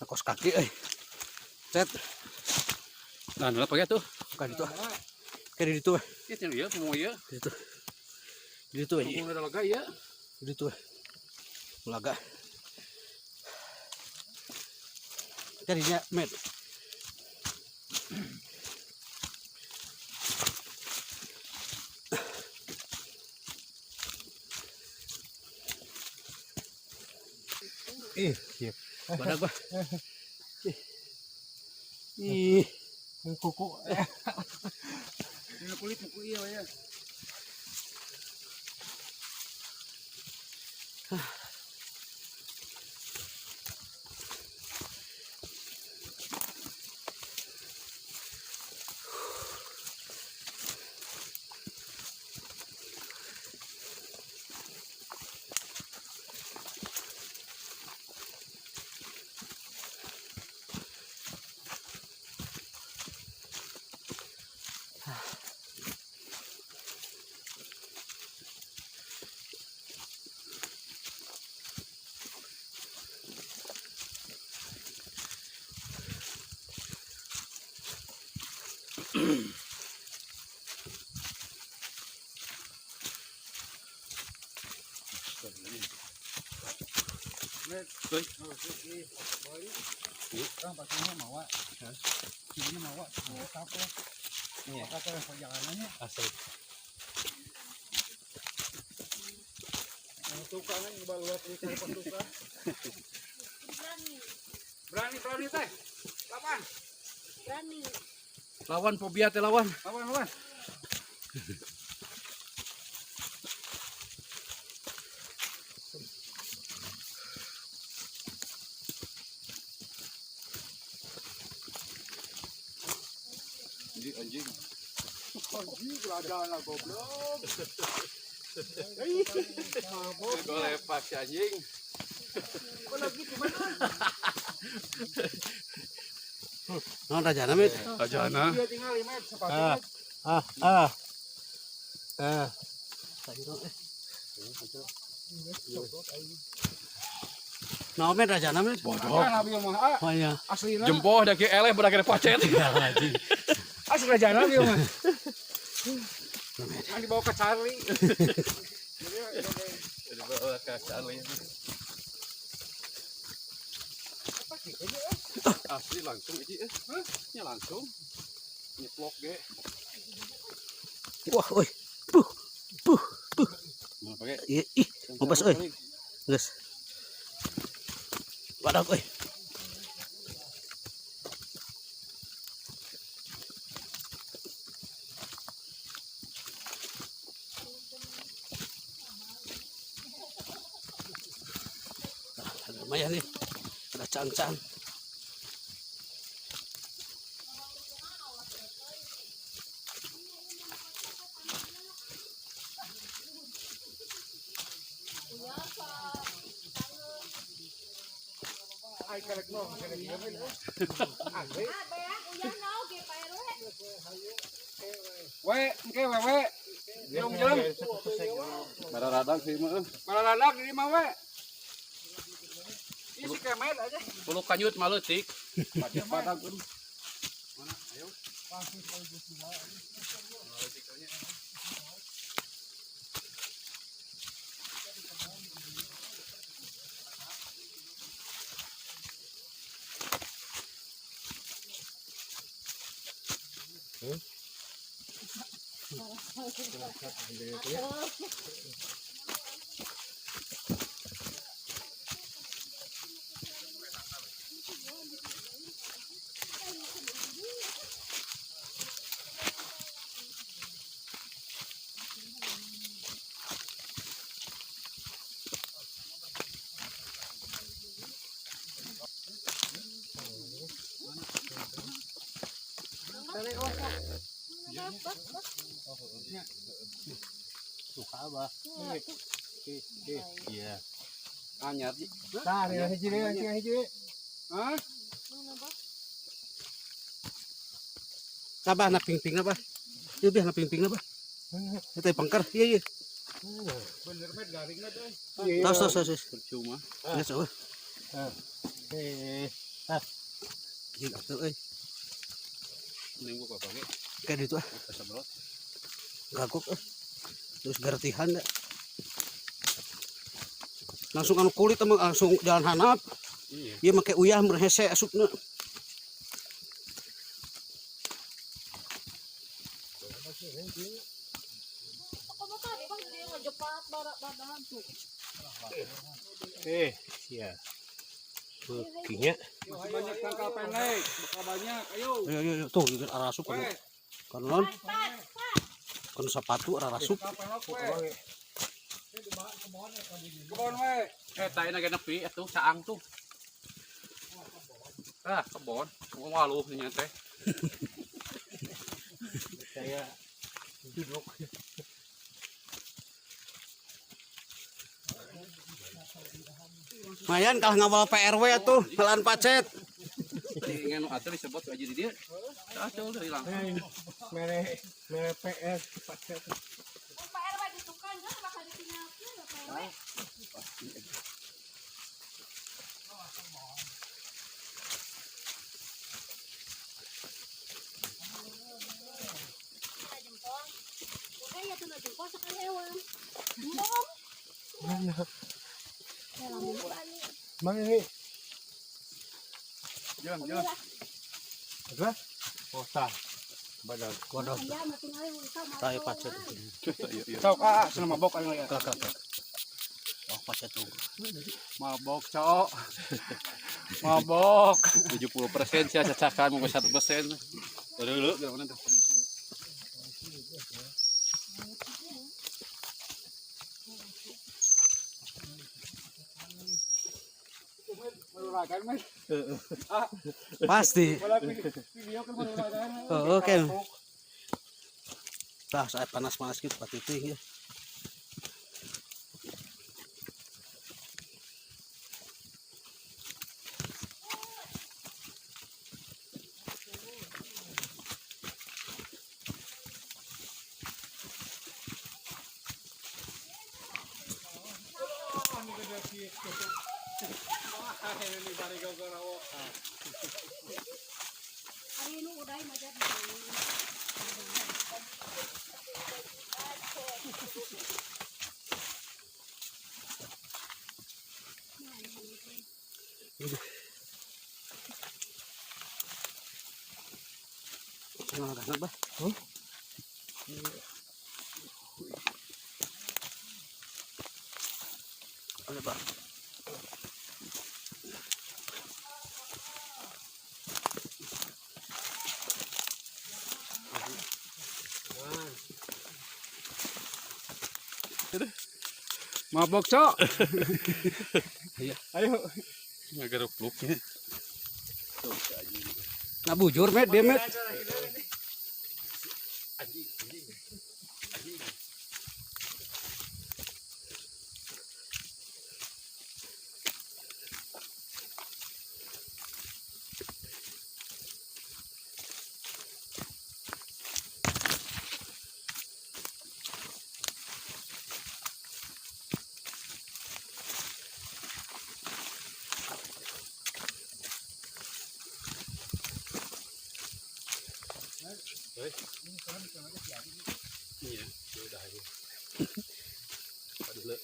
Kos kaki euy. Cet, Nah, nolak pakai tuh. bukan itu. Kayak di ditu we. Ieu teh ieu mau ieu. Di ditu. Di ditu we. Punggung ada lega ieu. Di ditu we. Mulaga. Jadinya met. Ih, siap. Badak bah. Ih, Kuku. Ini kulit kuku iya we ya. Kan pastinya mawa. Ini mawa, apa? Iya. Kata perjalanannya. Asli. Yang tukang kan baluat di pasukan. Berani berani teh. Lawan. Berani. Lawan fobia teh lawan. Lawan lawan. Anjing, anjing. Anjing rajana goblok. Golepak si anjing. Naon rajana, Met? Rajana. Dia tinggal Met sepatu. Met. Ah, ah. Ah. Naon, Met, rajana, Met? Bodoh. Ah, nabi mah ah, Oh iya. aslina. Jempoh dah ke eleh budak pacet. Asli rajana dia mah. Yang dibawa ke Charlie. Dibawa ke Charlie. Asli langsung aja eh. Nya langsung. Nyeplok ge. Wah, oi. Puh. Puh. Puh. Mana pakai? Iya, ih, ngobas euy. Geus. Badak euy. Ah, lumayan nih. Ada cang-cang. Ai kelek no, kelek ieu mah. Asli. Ah, beak uyah nau ge Pak RW. We, engke we we. Jeung jeung. Bararadag sih mah. Balaladak di mah we. Ih si Kemet aja. Bulu kanyut malu tik. Pacet badag pun. Mana? Ayo. Suka apa? Iya. Anyar ji. Tah, hiji deui, hiji hiji. Hah? Abah na pingping abah. Ieu biah na pingping abah. Eta pangker. Iya, iya. Bener Met garing Met euy. Tos, tos, tos. Percuma. Geus eueuh. Eh, Anjing atuh euy. Mending buka pakai. Kayak ditu ah. Sabrot. Gagok eh. Terus gartihan dah. Langsung anu kulit emang langsung jalan hanap. Iya. Ieu make uyah mun hese asupna. Kok tadi Bang dia ngejepat barak badan tuh. eh, iya. Buktinya Masih banyak tangkal pendek, bakal banyak. Ayo. Ayo ayo ayo tuh juga arasup We, kan. Kan non. Kan sepatu arasup. tangkal pendek we. Kebon we. Eh, taina ge nepi atuh caang tuh. Ah, kebon. Gua waluh nya teh. saya duduk. Mayan kalah ngawal PRW atuh, helaan pacet. Ingin nu atuh disebut aja di dia. Atuh udah hilang. Mere mere PR pakai Pak RW di tukang kan bakal ditinggalkeun ya Pak RW. Kita jempol. Oke ya tuh jempol sekali ewan. Embong. Ya lamun. Mana ini? Jalan, jalan. Apa? Kota. Badan. Kodok. Iya, makin aja uika mah. Tahu pacet. Iya, iya. Sok ah, senang mabok ayo ya. Kak, kak, kak. Oh, pacet tuh. Mabok, cok. Mabok. 70% sih cacakan mau 1%. Dulu gimana tuh? Melurakan, Mas. Pasti. Malah video kan melurakan. Oh, oke. Tah, saya panas-panas gitu patitih ya. Ari nu udah mah jadi. Kenapa? Bah? Ano ba? Mabok, Cok. Ayo. Ngagerupluknya. Nah bujur met dia met. Iya, ya udah aja. Aduh, leuh.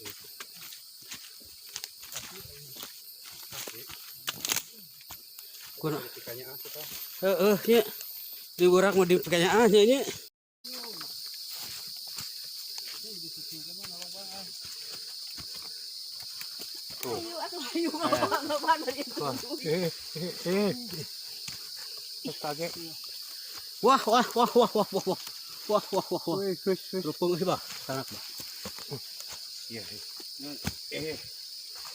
Kuna. Politikanya ah, kita. Heeh nya. Di urang mah di pekanya ah nya nya. Ayo atuh ayo ngapa-ngapa dari itu. Wah wah wah wah wah wah wah. Wah wah wah wah. Rupung euy bah, sanak bah. Iya.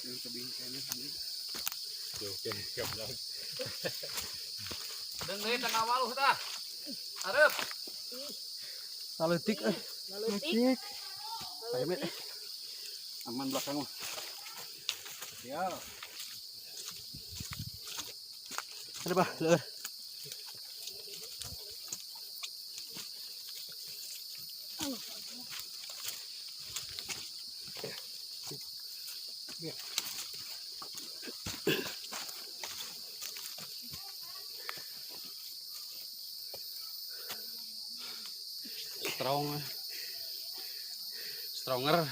Yang tebing kene anjing. Oke, goblok. Deung deui tengah waluh tah. Areup. Saleutik euy. Leutik. Ayo met. Aman belakang mah. Ya. Ada bah, leueur. Strong. Stronger.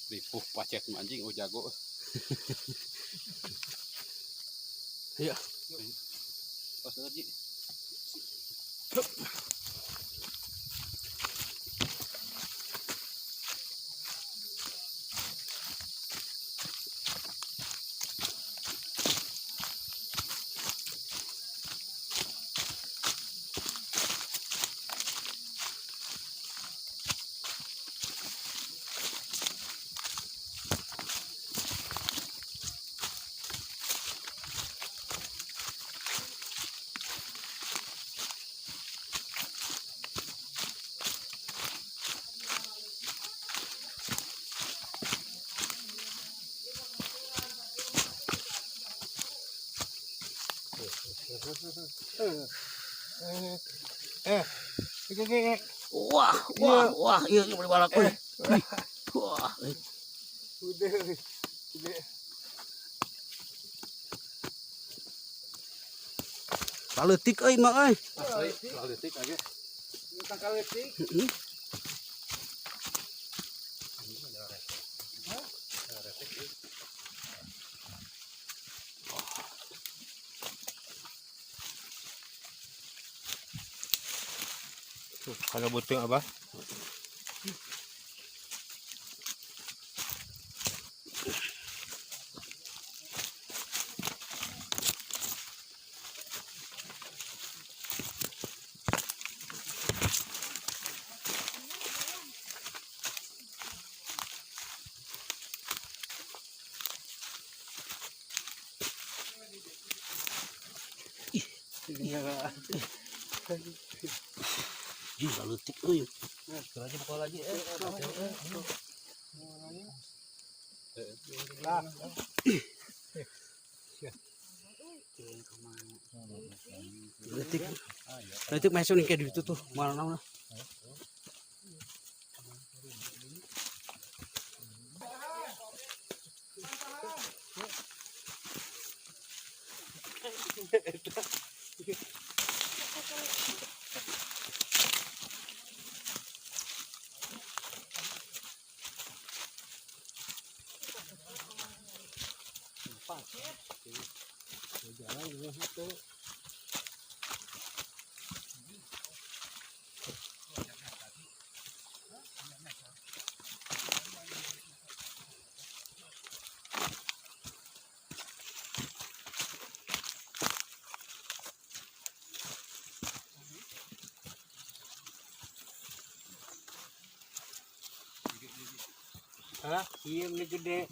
Ripuh pacet mah anjing oh jago. Iya. Pas lagi. Wah, wah, wah, iya iya boleh balak euy. Wah. Euy. Udah. Udah. Saleutik euy mah euy. Asli, leutik aja. Tangkal leutik. Heeh. Kalau butuh apa? Anjing leutik euy. Aja buka lagi eh. Leutik. Leutik masuk nih kayak gitu tuh. Mana naon. Hah, iya ini gede.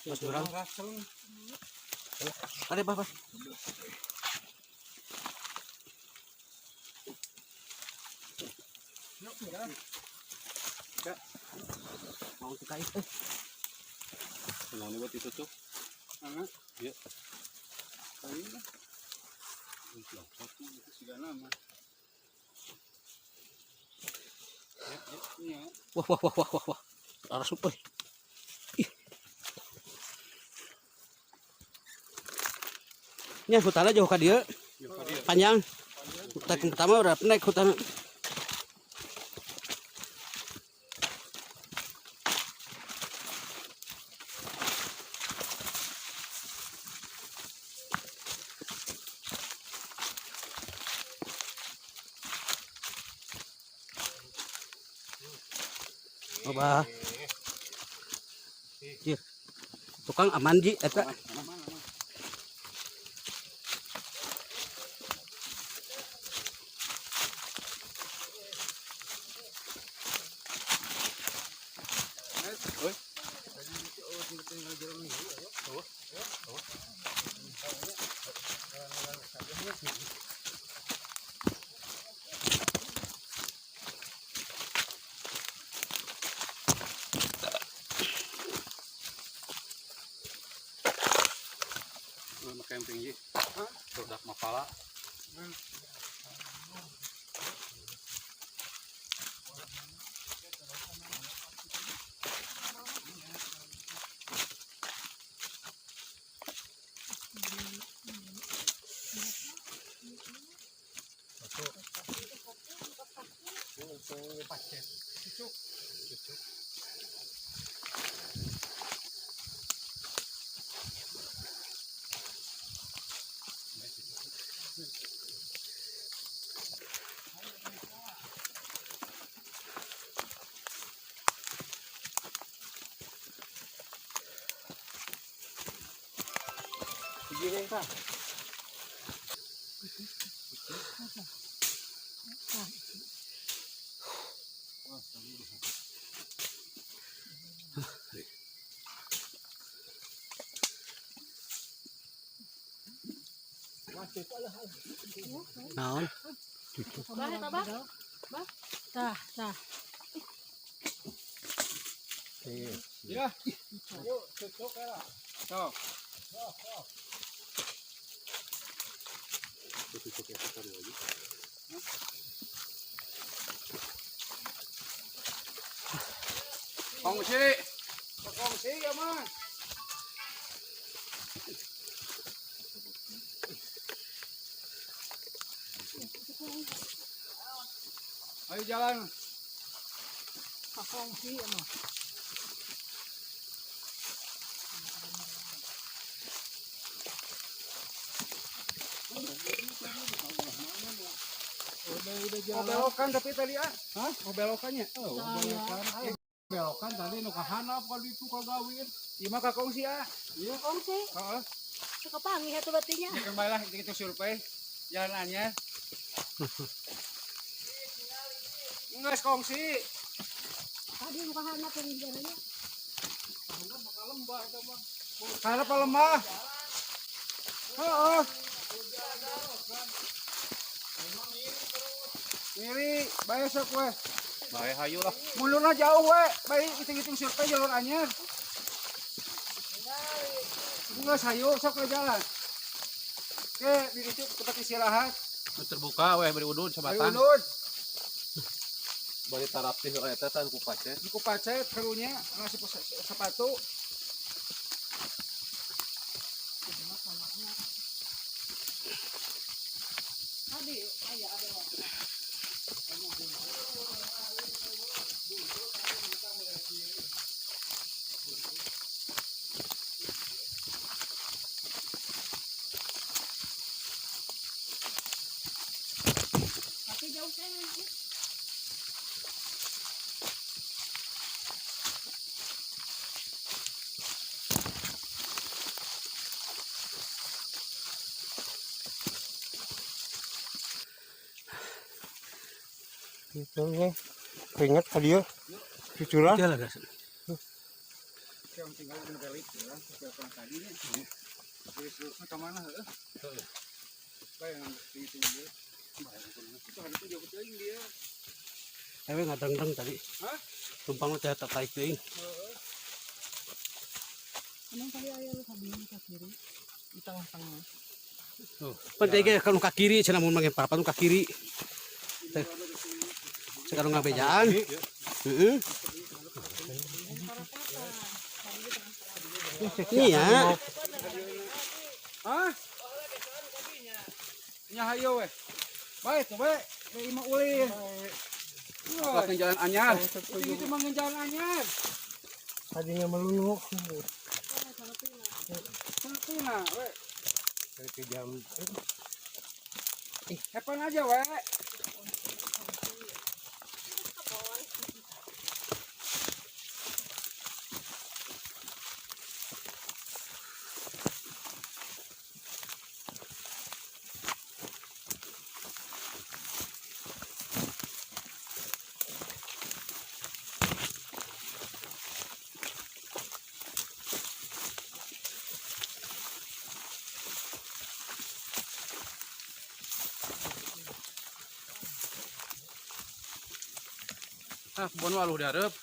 Mas Durang. Ada apa, Pak? Mau kita itu. Senang nih buat itu tuh. Iya. Wah, wah, wah, wah, wah, wah. Arah super. Ih. Nya hutannya jauh ka dieu. Panjang. Hutan pertama udah naik hutan. Coba. Jir. Tukang aman ji eta. Lu camping ji. Produk Mapala. Naon? Bah, eta bah. Tah, tah. Ya. Yuk, tutup ya. Sok. Kongsi. Kongsi ya, Mas. Ayo jalan. Kongsi ya, Mas. Mau belokan tapi tadi ah. Hah? Mau belokannya? Oh, belokan. Belokan tadi nu ka handap ka ditu ka gawin. Ieu mah ka kongsi ah. Iya. Kongsi, Heeh. teu kapanggih atuh berarti nya. Kembali lah kita survei jalanannya. Enggak kongsi. Tadi nu ka handap yang jalannya. Karena lemah. Heeh. Ngiri, bae sok we. Bae hayu lah. Mundurna jauh we, bae hitung-hitung survei jalur anyar. Enggak hayu sok ke jalan. Oke, di situ tempat istirahat. Nu terbuka weh beri udud Ayo sabatang. udud, Bari taraptih heula eta tan ku pacet. ku pacet karunya ngasih sepatu. Tadi aya ada. Tapi jauh saya. Itu nih. Keringat tadi ya. Cucuran. Jalan gas. Yang tinggal di balik ya, telepon tadi nya. Terus-terusnya ke mana heeh? Bae yang tinggi-tinggi. Itu ada tuh jauh teuing dia. Ewe ngadeng-deng tadi. Hah? Tumpang mah teh tarik teuing. Emang tadi aya lu kabini ke kiri di tengah-tengah. Tuh. Pan teh ge kan ka kiri cenah mun mangke parapan ka kiri. Teh. Sekarang ngabejaan. Heeh. Iya. Hah? Nya hayo we. Bae tuh bae, bae imah ulin. Pas jalan anyar. Itu mah jalan anyar. Tadinya melulu. Sampina we. Dari ke jam. Hepan aja we. Ah, kebon waluh dihareup.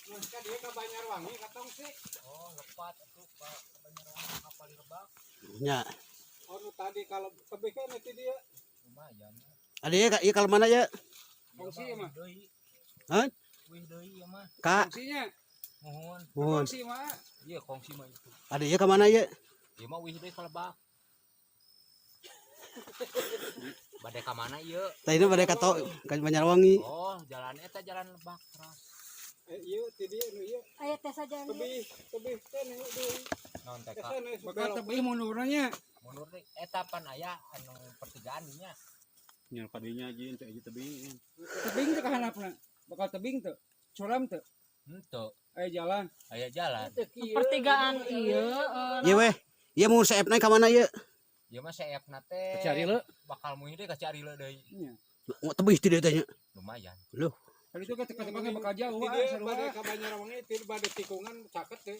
Geus ka dieu ka Banjarwangi katong sih. Nya. Oh nu tadi kalau tebih kan nanti dia Ada ya kak, iya kalau mana ya? kongsi mah. Hah? Kak, Kongsinya. mohon. Kongsi mah. Iya, kongsi mah itu. Ada ya ke mana ya? Ieu mah wih deui ka lebak. Bade ka mana ieu? Tadi pada kato ke Banjarwangi. Oh, jalan eta jalan lebak terus. Ieu ti dieu nu ieu Aya tes aja nih. tebih tebih teh nu deui. Naon teh ka? Bakal tebih mundurna. Mundur deui eta pan aya anu pertigaan dinya. Nya kadinya aja ente aja tebing. Tebing teh ka handapna. Bakal tebing teh. Curam teh. Henteu, Aya jalan. aya jalan. Pertigaan ieu Iya weh. Iya mau seep naik ke mana ya? Ieu mah seepna teh. Ka Ciarile. Bakal muih deui ka Ciarile deui. Nya. Mau tebih tidak tanya. Lumayan. Loh, Kali itu ke tebingnya bakal jauh ah sarua. Bade ka Banjarwangi ti bade tikungan caket teh.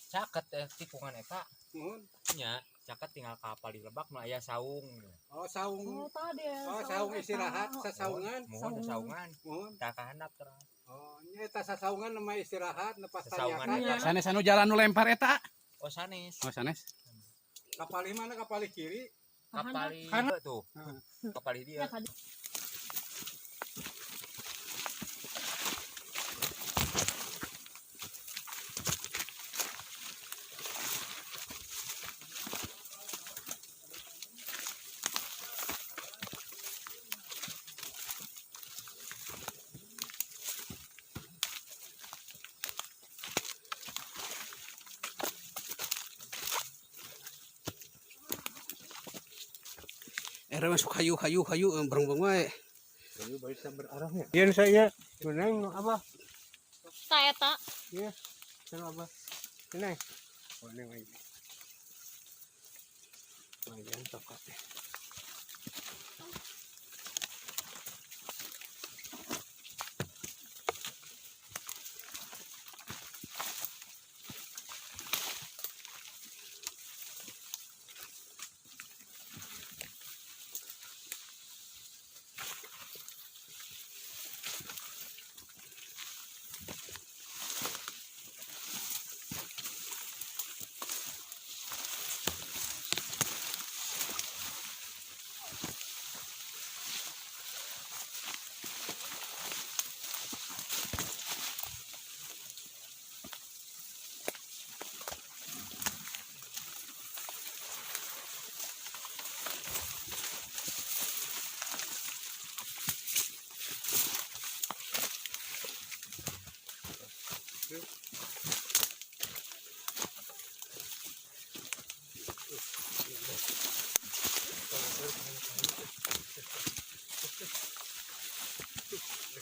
Caket teh tikungan eta Nuhun. nya. Caket tinggal kapal di lebak mah aya saung. Oh, saung. Oh, tadi ya. Oh, saung istirahat, sasaungan. Mohon sasaungan. Mohon. Tak kahandap terus. Oh, nya eta sasaungan nama istirahat nepas Sasaungan tanyakan. eta. Sanes anu jalan nu lempar eta. Oh sanes. Oh sanes. Kapali mana kapali kiri? Kapali tuh. Kapali dia. Ya, kadi. Era masuk hayu hayu hayu berembung wae. Iya saya menang apa? Ta eta. Iya, sama apa? Neng. Oh, neng lagi. Lumayan coklat ya.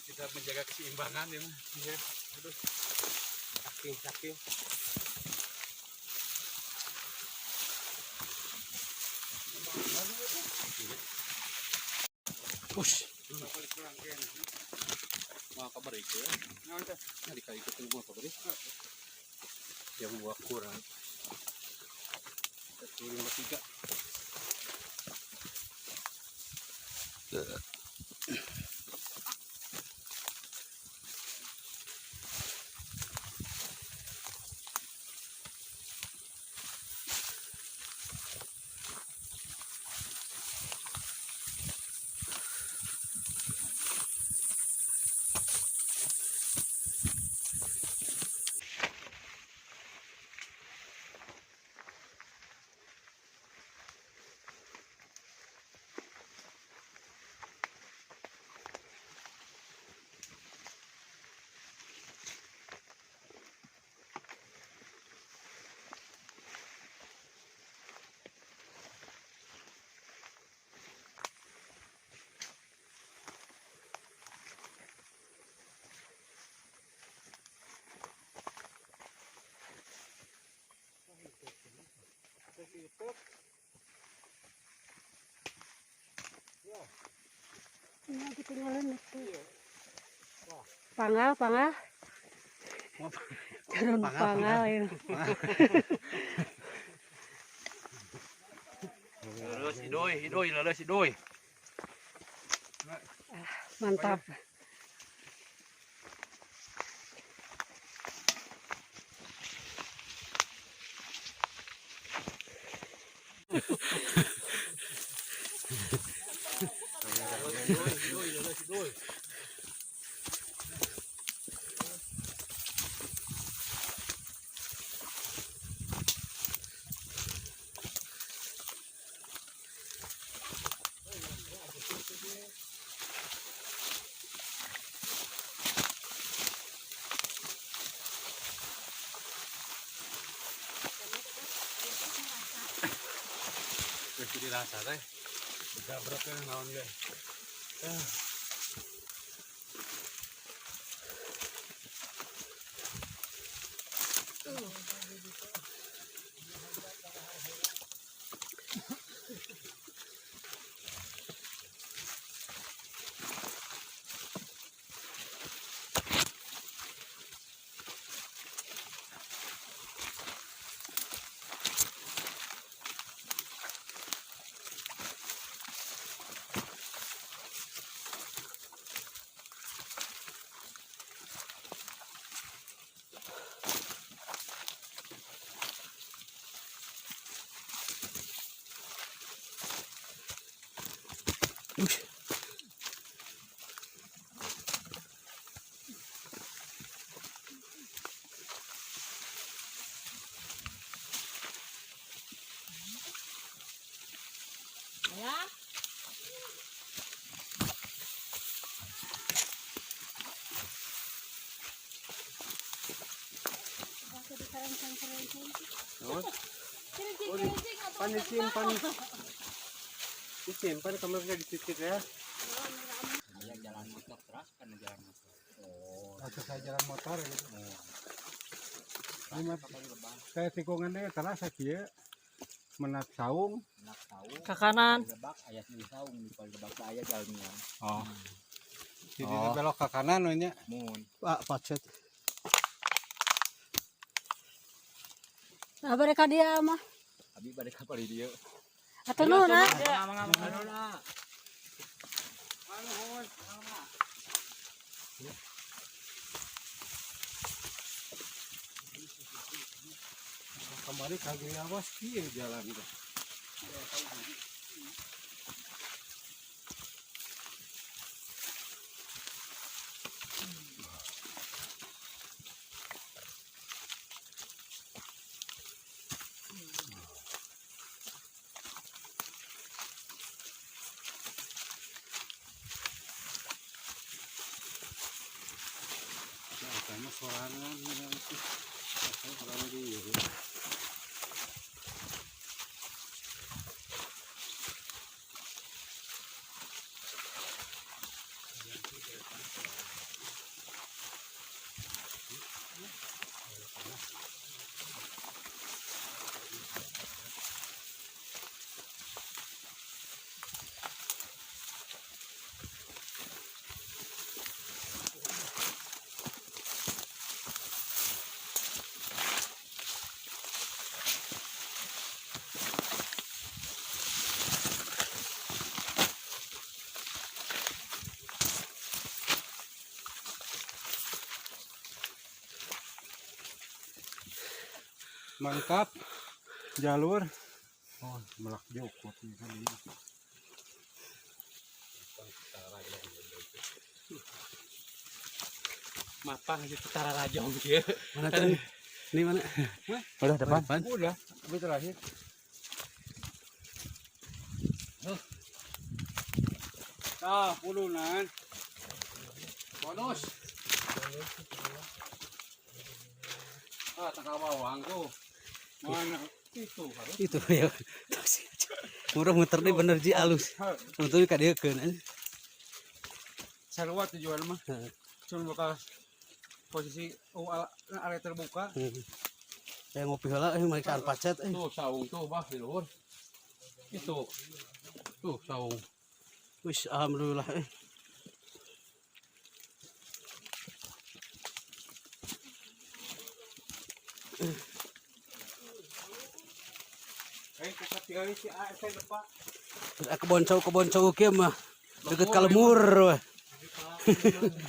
Kita menjaga keseimbangan ya. Iya. Aduh. Saking saking. Push. Mau kabar itu ya. Nyari kayak ikutin gua kabar itu. Yang gua kurang. 153. Ini ketinggalan itu. Pangal, pangal. Turun pangal ya. Leres idoi, idoi, leres idoi. Mantap. Geus dirasa teh. Digabrok naon ge. Ya. Pan disimpan. Disimpan kamarnya dititik ya. Aya jalan motor terus kan jalan motor. Oh. Atau saya jalan motor gitu. Ini mah saya tikungan deh terasa kieu. Menak saung. Menak saung. Ke kanan. Lebak aya di saung di Palebak aya jalannya. Oh. Jadi belok ke kanan we nya. Mun. Pak pacet. Nah, mereka dia mah. Abi bade ka palih dieu. Atuh nuhun ah. Kemarin kagak awas kieu jalan teh. Ya, tanya sorangan itu. Orang di mantap jalur. Oh, melak jokot nih kan ini. Mapang di Tentara Rajong kieu. Mana tadi? Ini mana? Udah depan. Udah, habis terakhir. Ah, pulunan. Bonus. Ah, tangkal bawang tuh. Mana itu harus. Itu ya. Murah muter deh bener ji alus. Untungnya kadiekeun anjing. Sarua tujuan mah. Heeh. Cuma bakal posisi oh, area terbuka. Saya ngopi heula euy malikaan pacet euy. Tuh saung tuh bah di luhur. Itu. Tuh saung. Wis alhamdulillah euy. Eh, kita tinggal si A saya lupa. Terus kebon cau kieu mah deket ka lemur weh.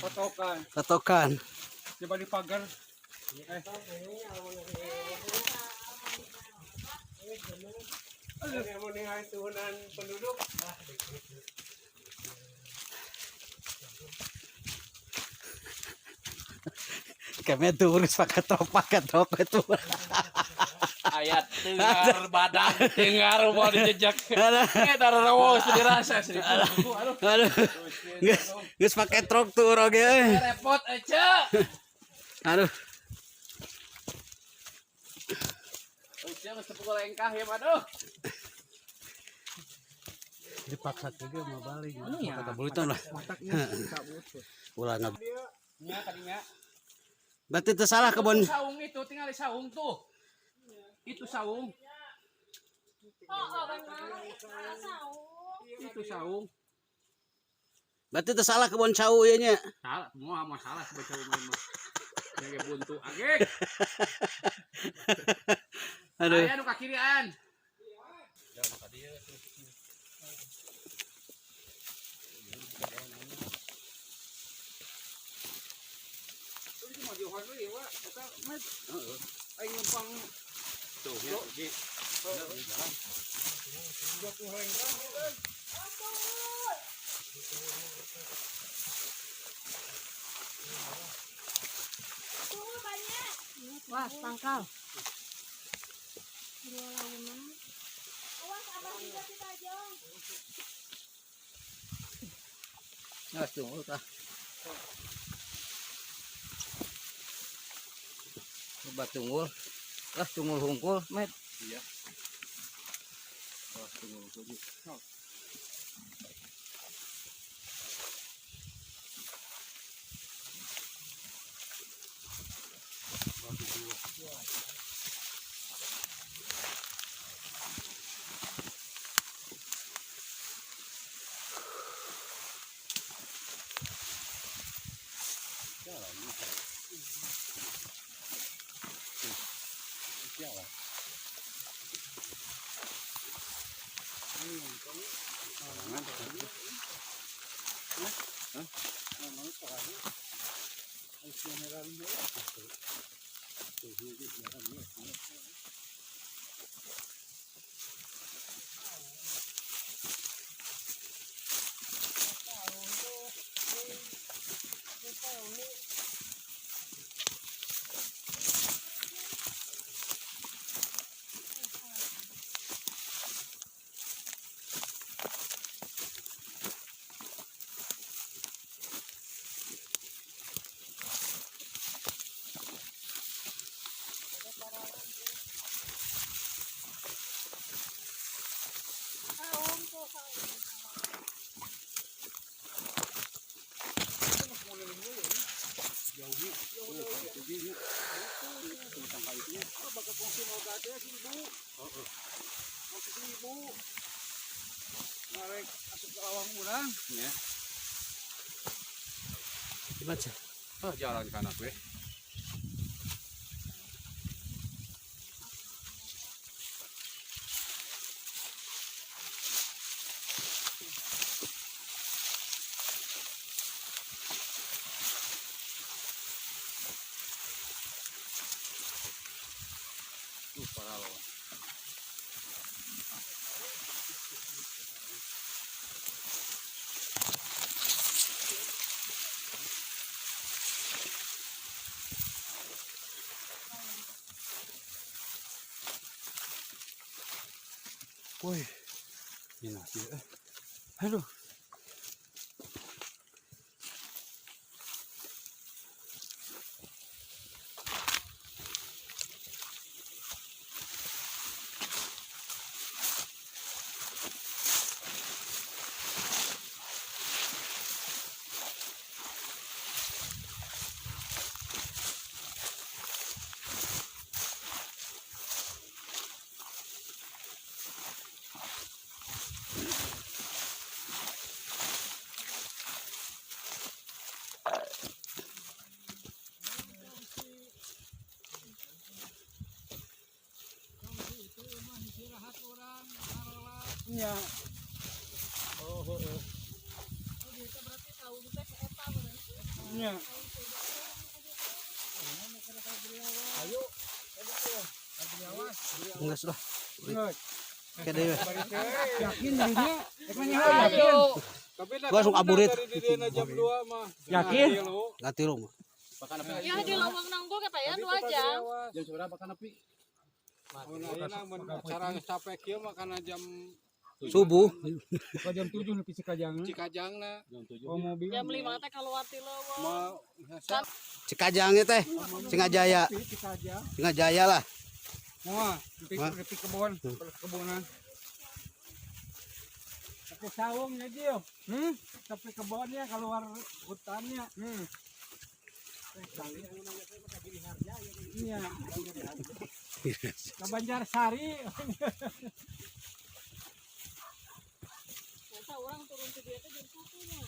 Potokan. Patokan. Coba di pagar. Eh. Penduduk. Kami tuh urus pakai truk itu. Ayat tengar badan tengar mau dijejak. Eh darah rawo sudah dirasa sih. Aduh. Aduh. Geus geus pakai truk tuh urang ge euy. Repot aja. Aduh. Ece mesti pukul lengkah ya, aduh. Dipaksa juga mau balik. Kata bulutan lah. Ulah ngab. Nya tadinya. Berarti teu salah kebon. Saung itu tinggal di saung tuh. Itu saung. Oh, benar. Saung. Itu saung. Berarti teu salah kebon cau ieu nya. Salah, semua mau salah sebab saung mah. Yang buntu agek. Aduh. Aya nu ka kirian. Itu mau jauhan deui, Wak. Eta met. Aing numpang Tuh, ya, Ji. 20 lengkah. Wah, tangkal. Dua launan. Awas abah juga kita jong. Nah, tunggu tah. Coba tunggul. Lah tunggul hungkul, Met. Iya. Wah, tunggu tunggu. Gimana? Ah, jalan kanan gue. Parah loh. Woi, ini nasi. Aduh. Iya. Oh, heeh. Iya. Ayo. Enggak sudah. Kayak Yakin dirinya? Yakin. Gua langsung aburit. Jam 2 mah. Yakin? Ganti rumah. Ya di lawang nanggo kata ya 2 jam. Jam seberapa kan api? Acara capek kieu mah kana jam subuh. Jam 7 nepi Cikajang. Cikajangna. Jam 7. Oh, mobil. Jam 5 teh keluar ti leuweung. Cikajangnya teh, Singajaya. Cikajang. Singajaya lah. Wah, nepi kebon, perkebunan. Tapi saungnya dia. Tapi kebonnya keluar hutannya. Iya. Ke Banjarsari. Masa orang turun ke dia teh jam 1 nya.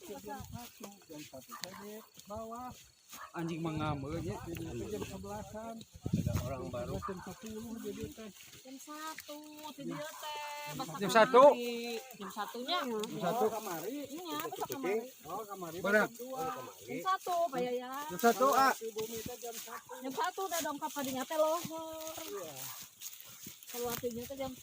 Jam 1, jam 1 tadi bawah. Anjing mengambil ya, jadi jam 11-an. Ada orang baru. Jam 10 jadi teh. Jam 1 ti dieu teh. Basa Jam kamari. Jam 1-nya. Jam 1 kamari. Iya, basa kamari. Oh, kamari. Benar. Jam 1 Pak Yaya. Jam 1 ah. Jam 1 udah dongkap ka dinya teh lohor. Keluar ti dinya teh jam 1.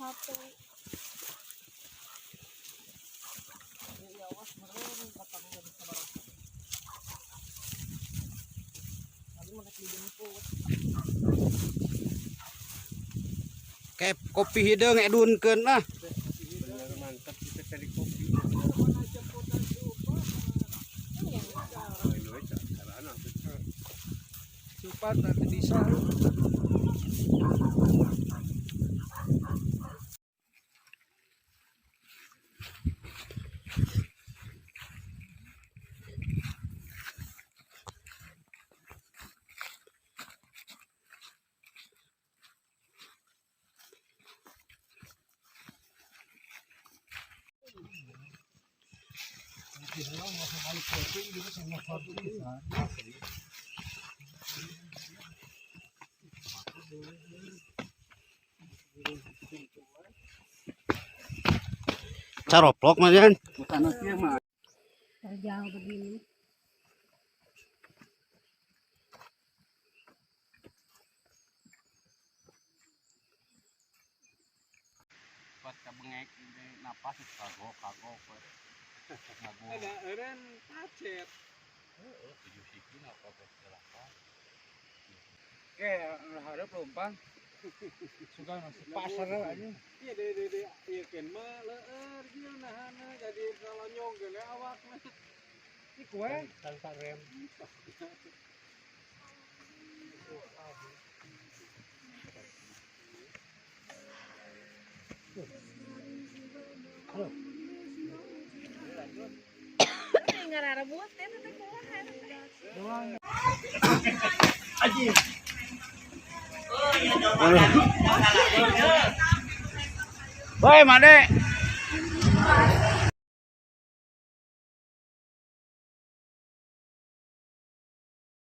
Kayak kopi hideung edunkeun ah. Bener mantap kita cari kopi. Cepat nanti bisa. Caroplok mah Jan. Terjauh begini. Pas kabengek ini napas kagok kagok. Kagok. Ada eureun pacet. Tujuh siki napa teh delapan. Kayak hareup lompang. Suka masih pasar aja. Iya de de de ieu keun mah leueur ieu nahana jadi kalonyong geus awakna. Ini kue Tanpa rem. Ngararebut ya teh kumaha. Woi, Made.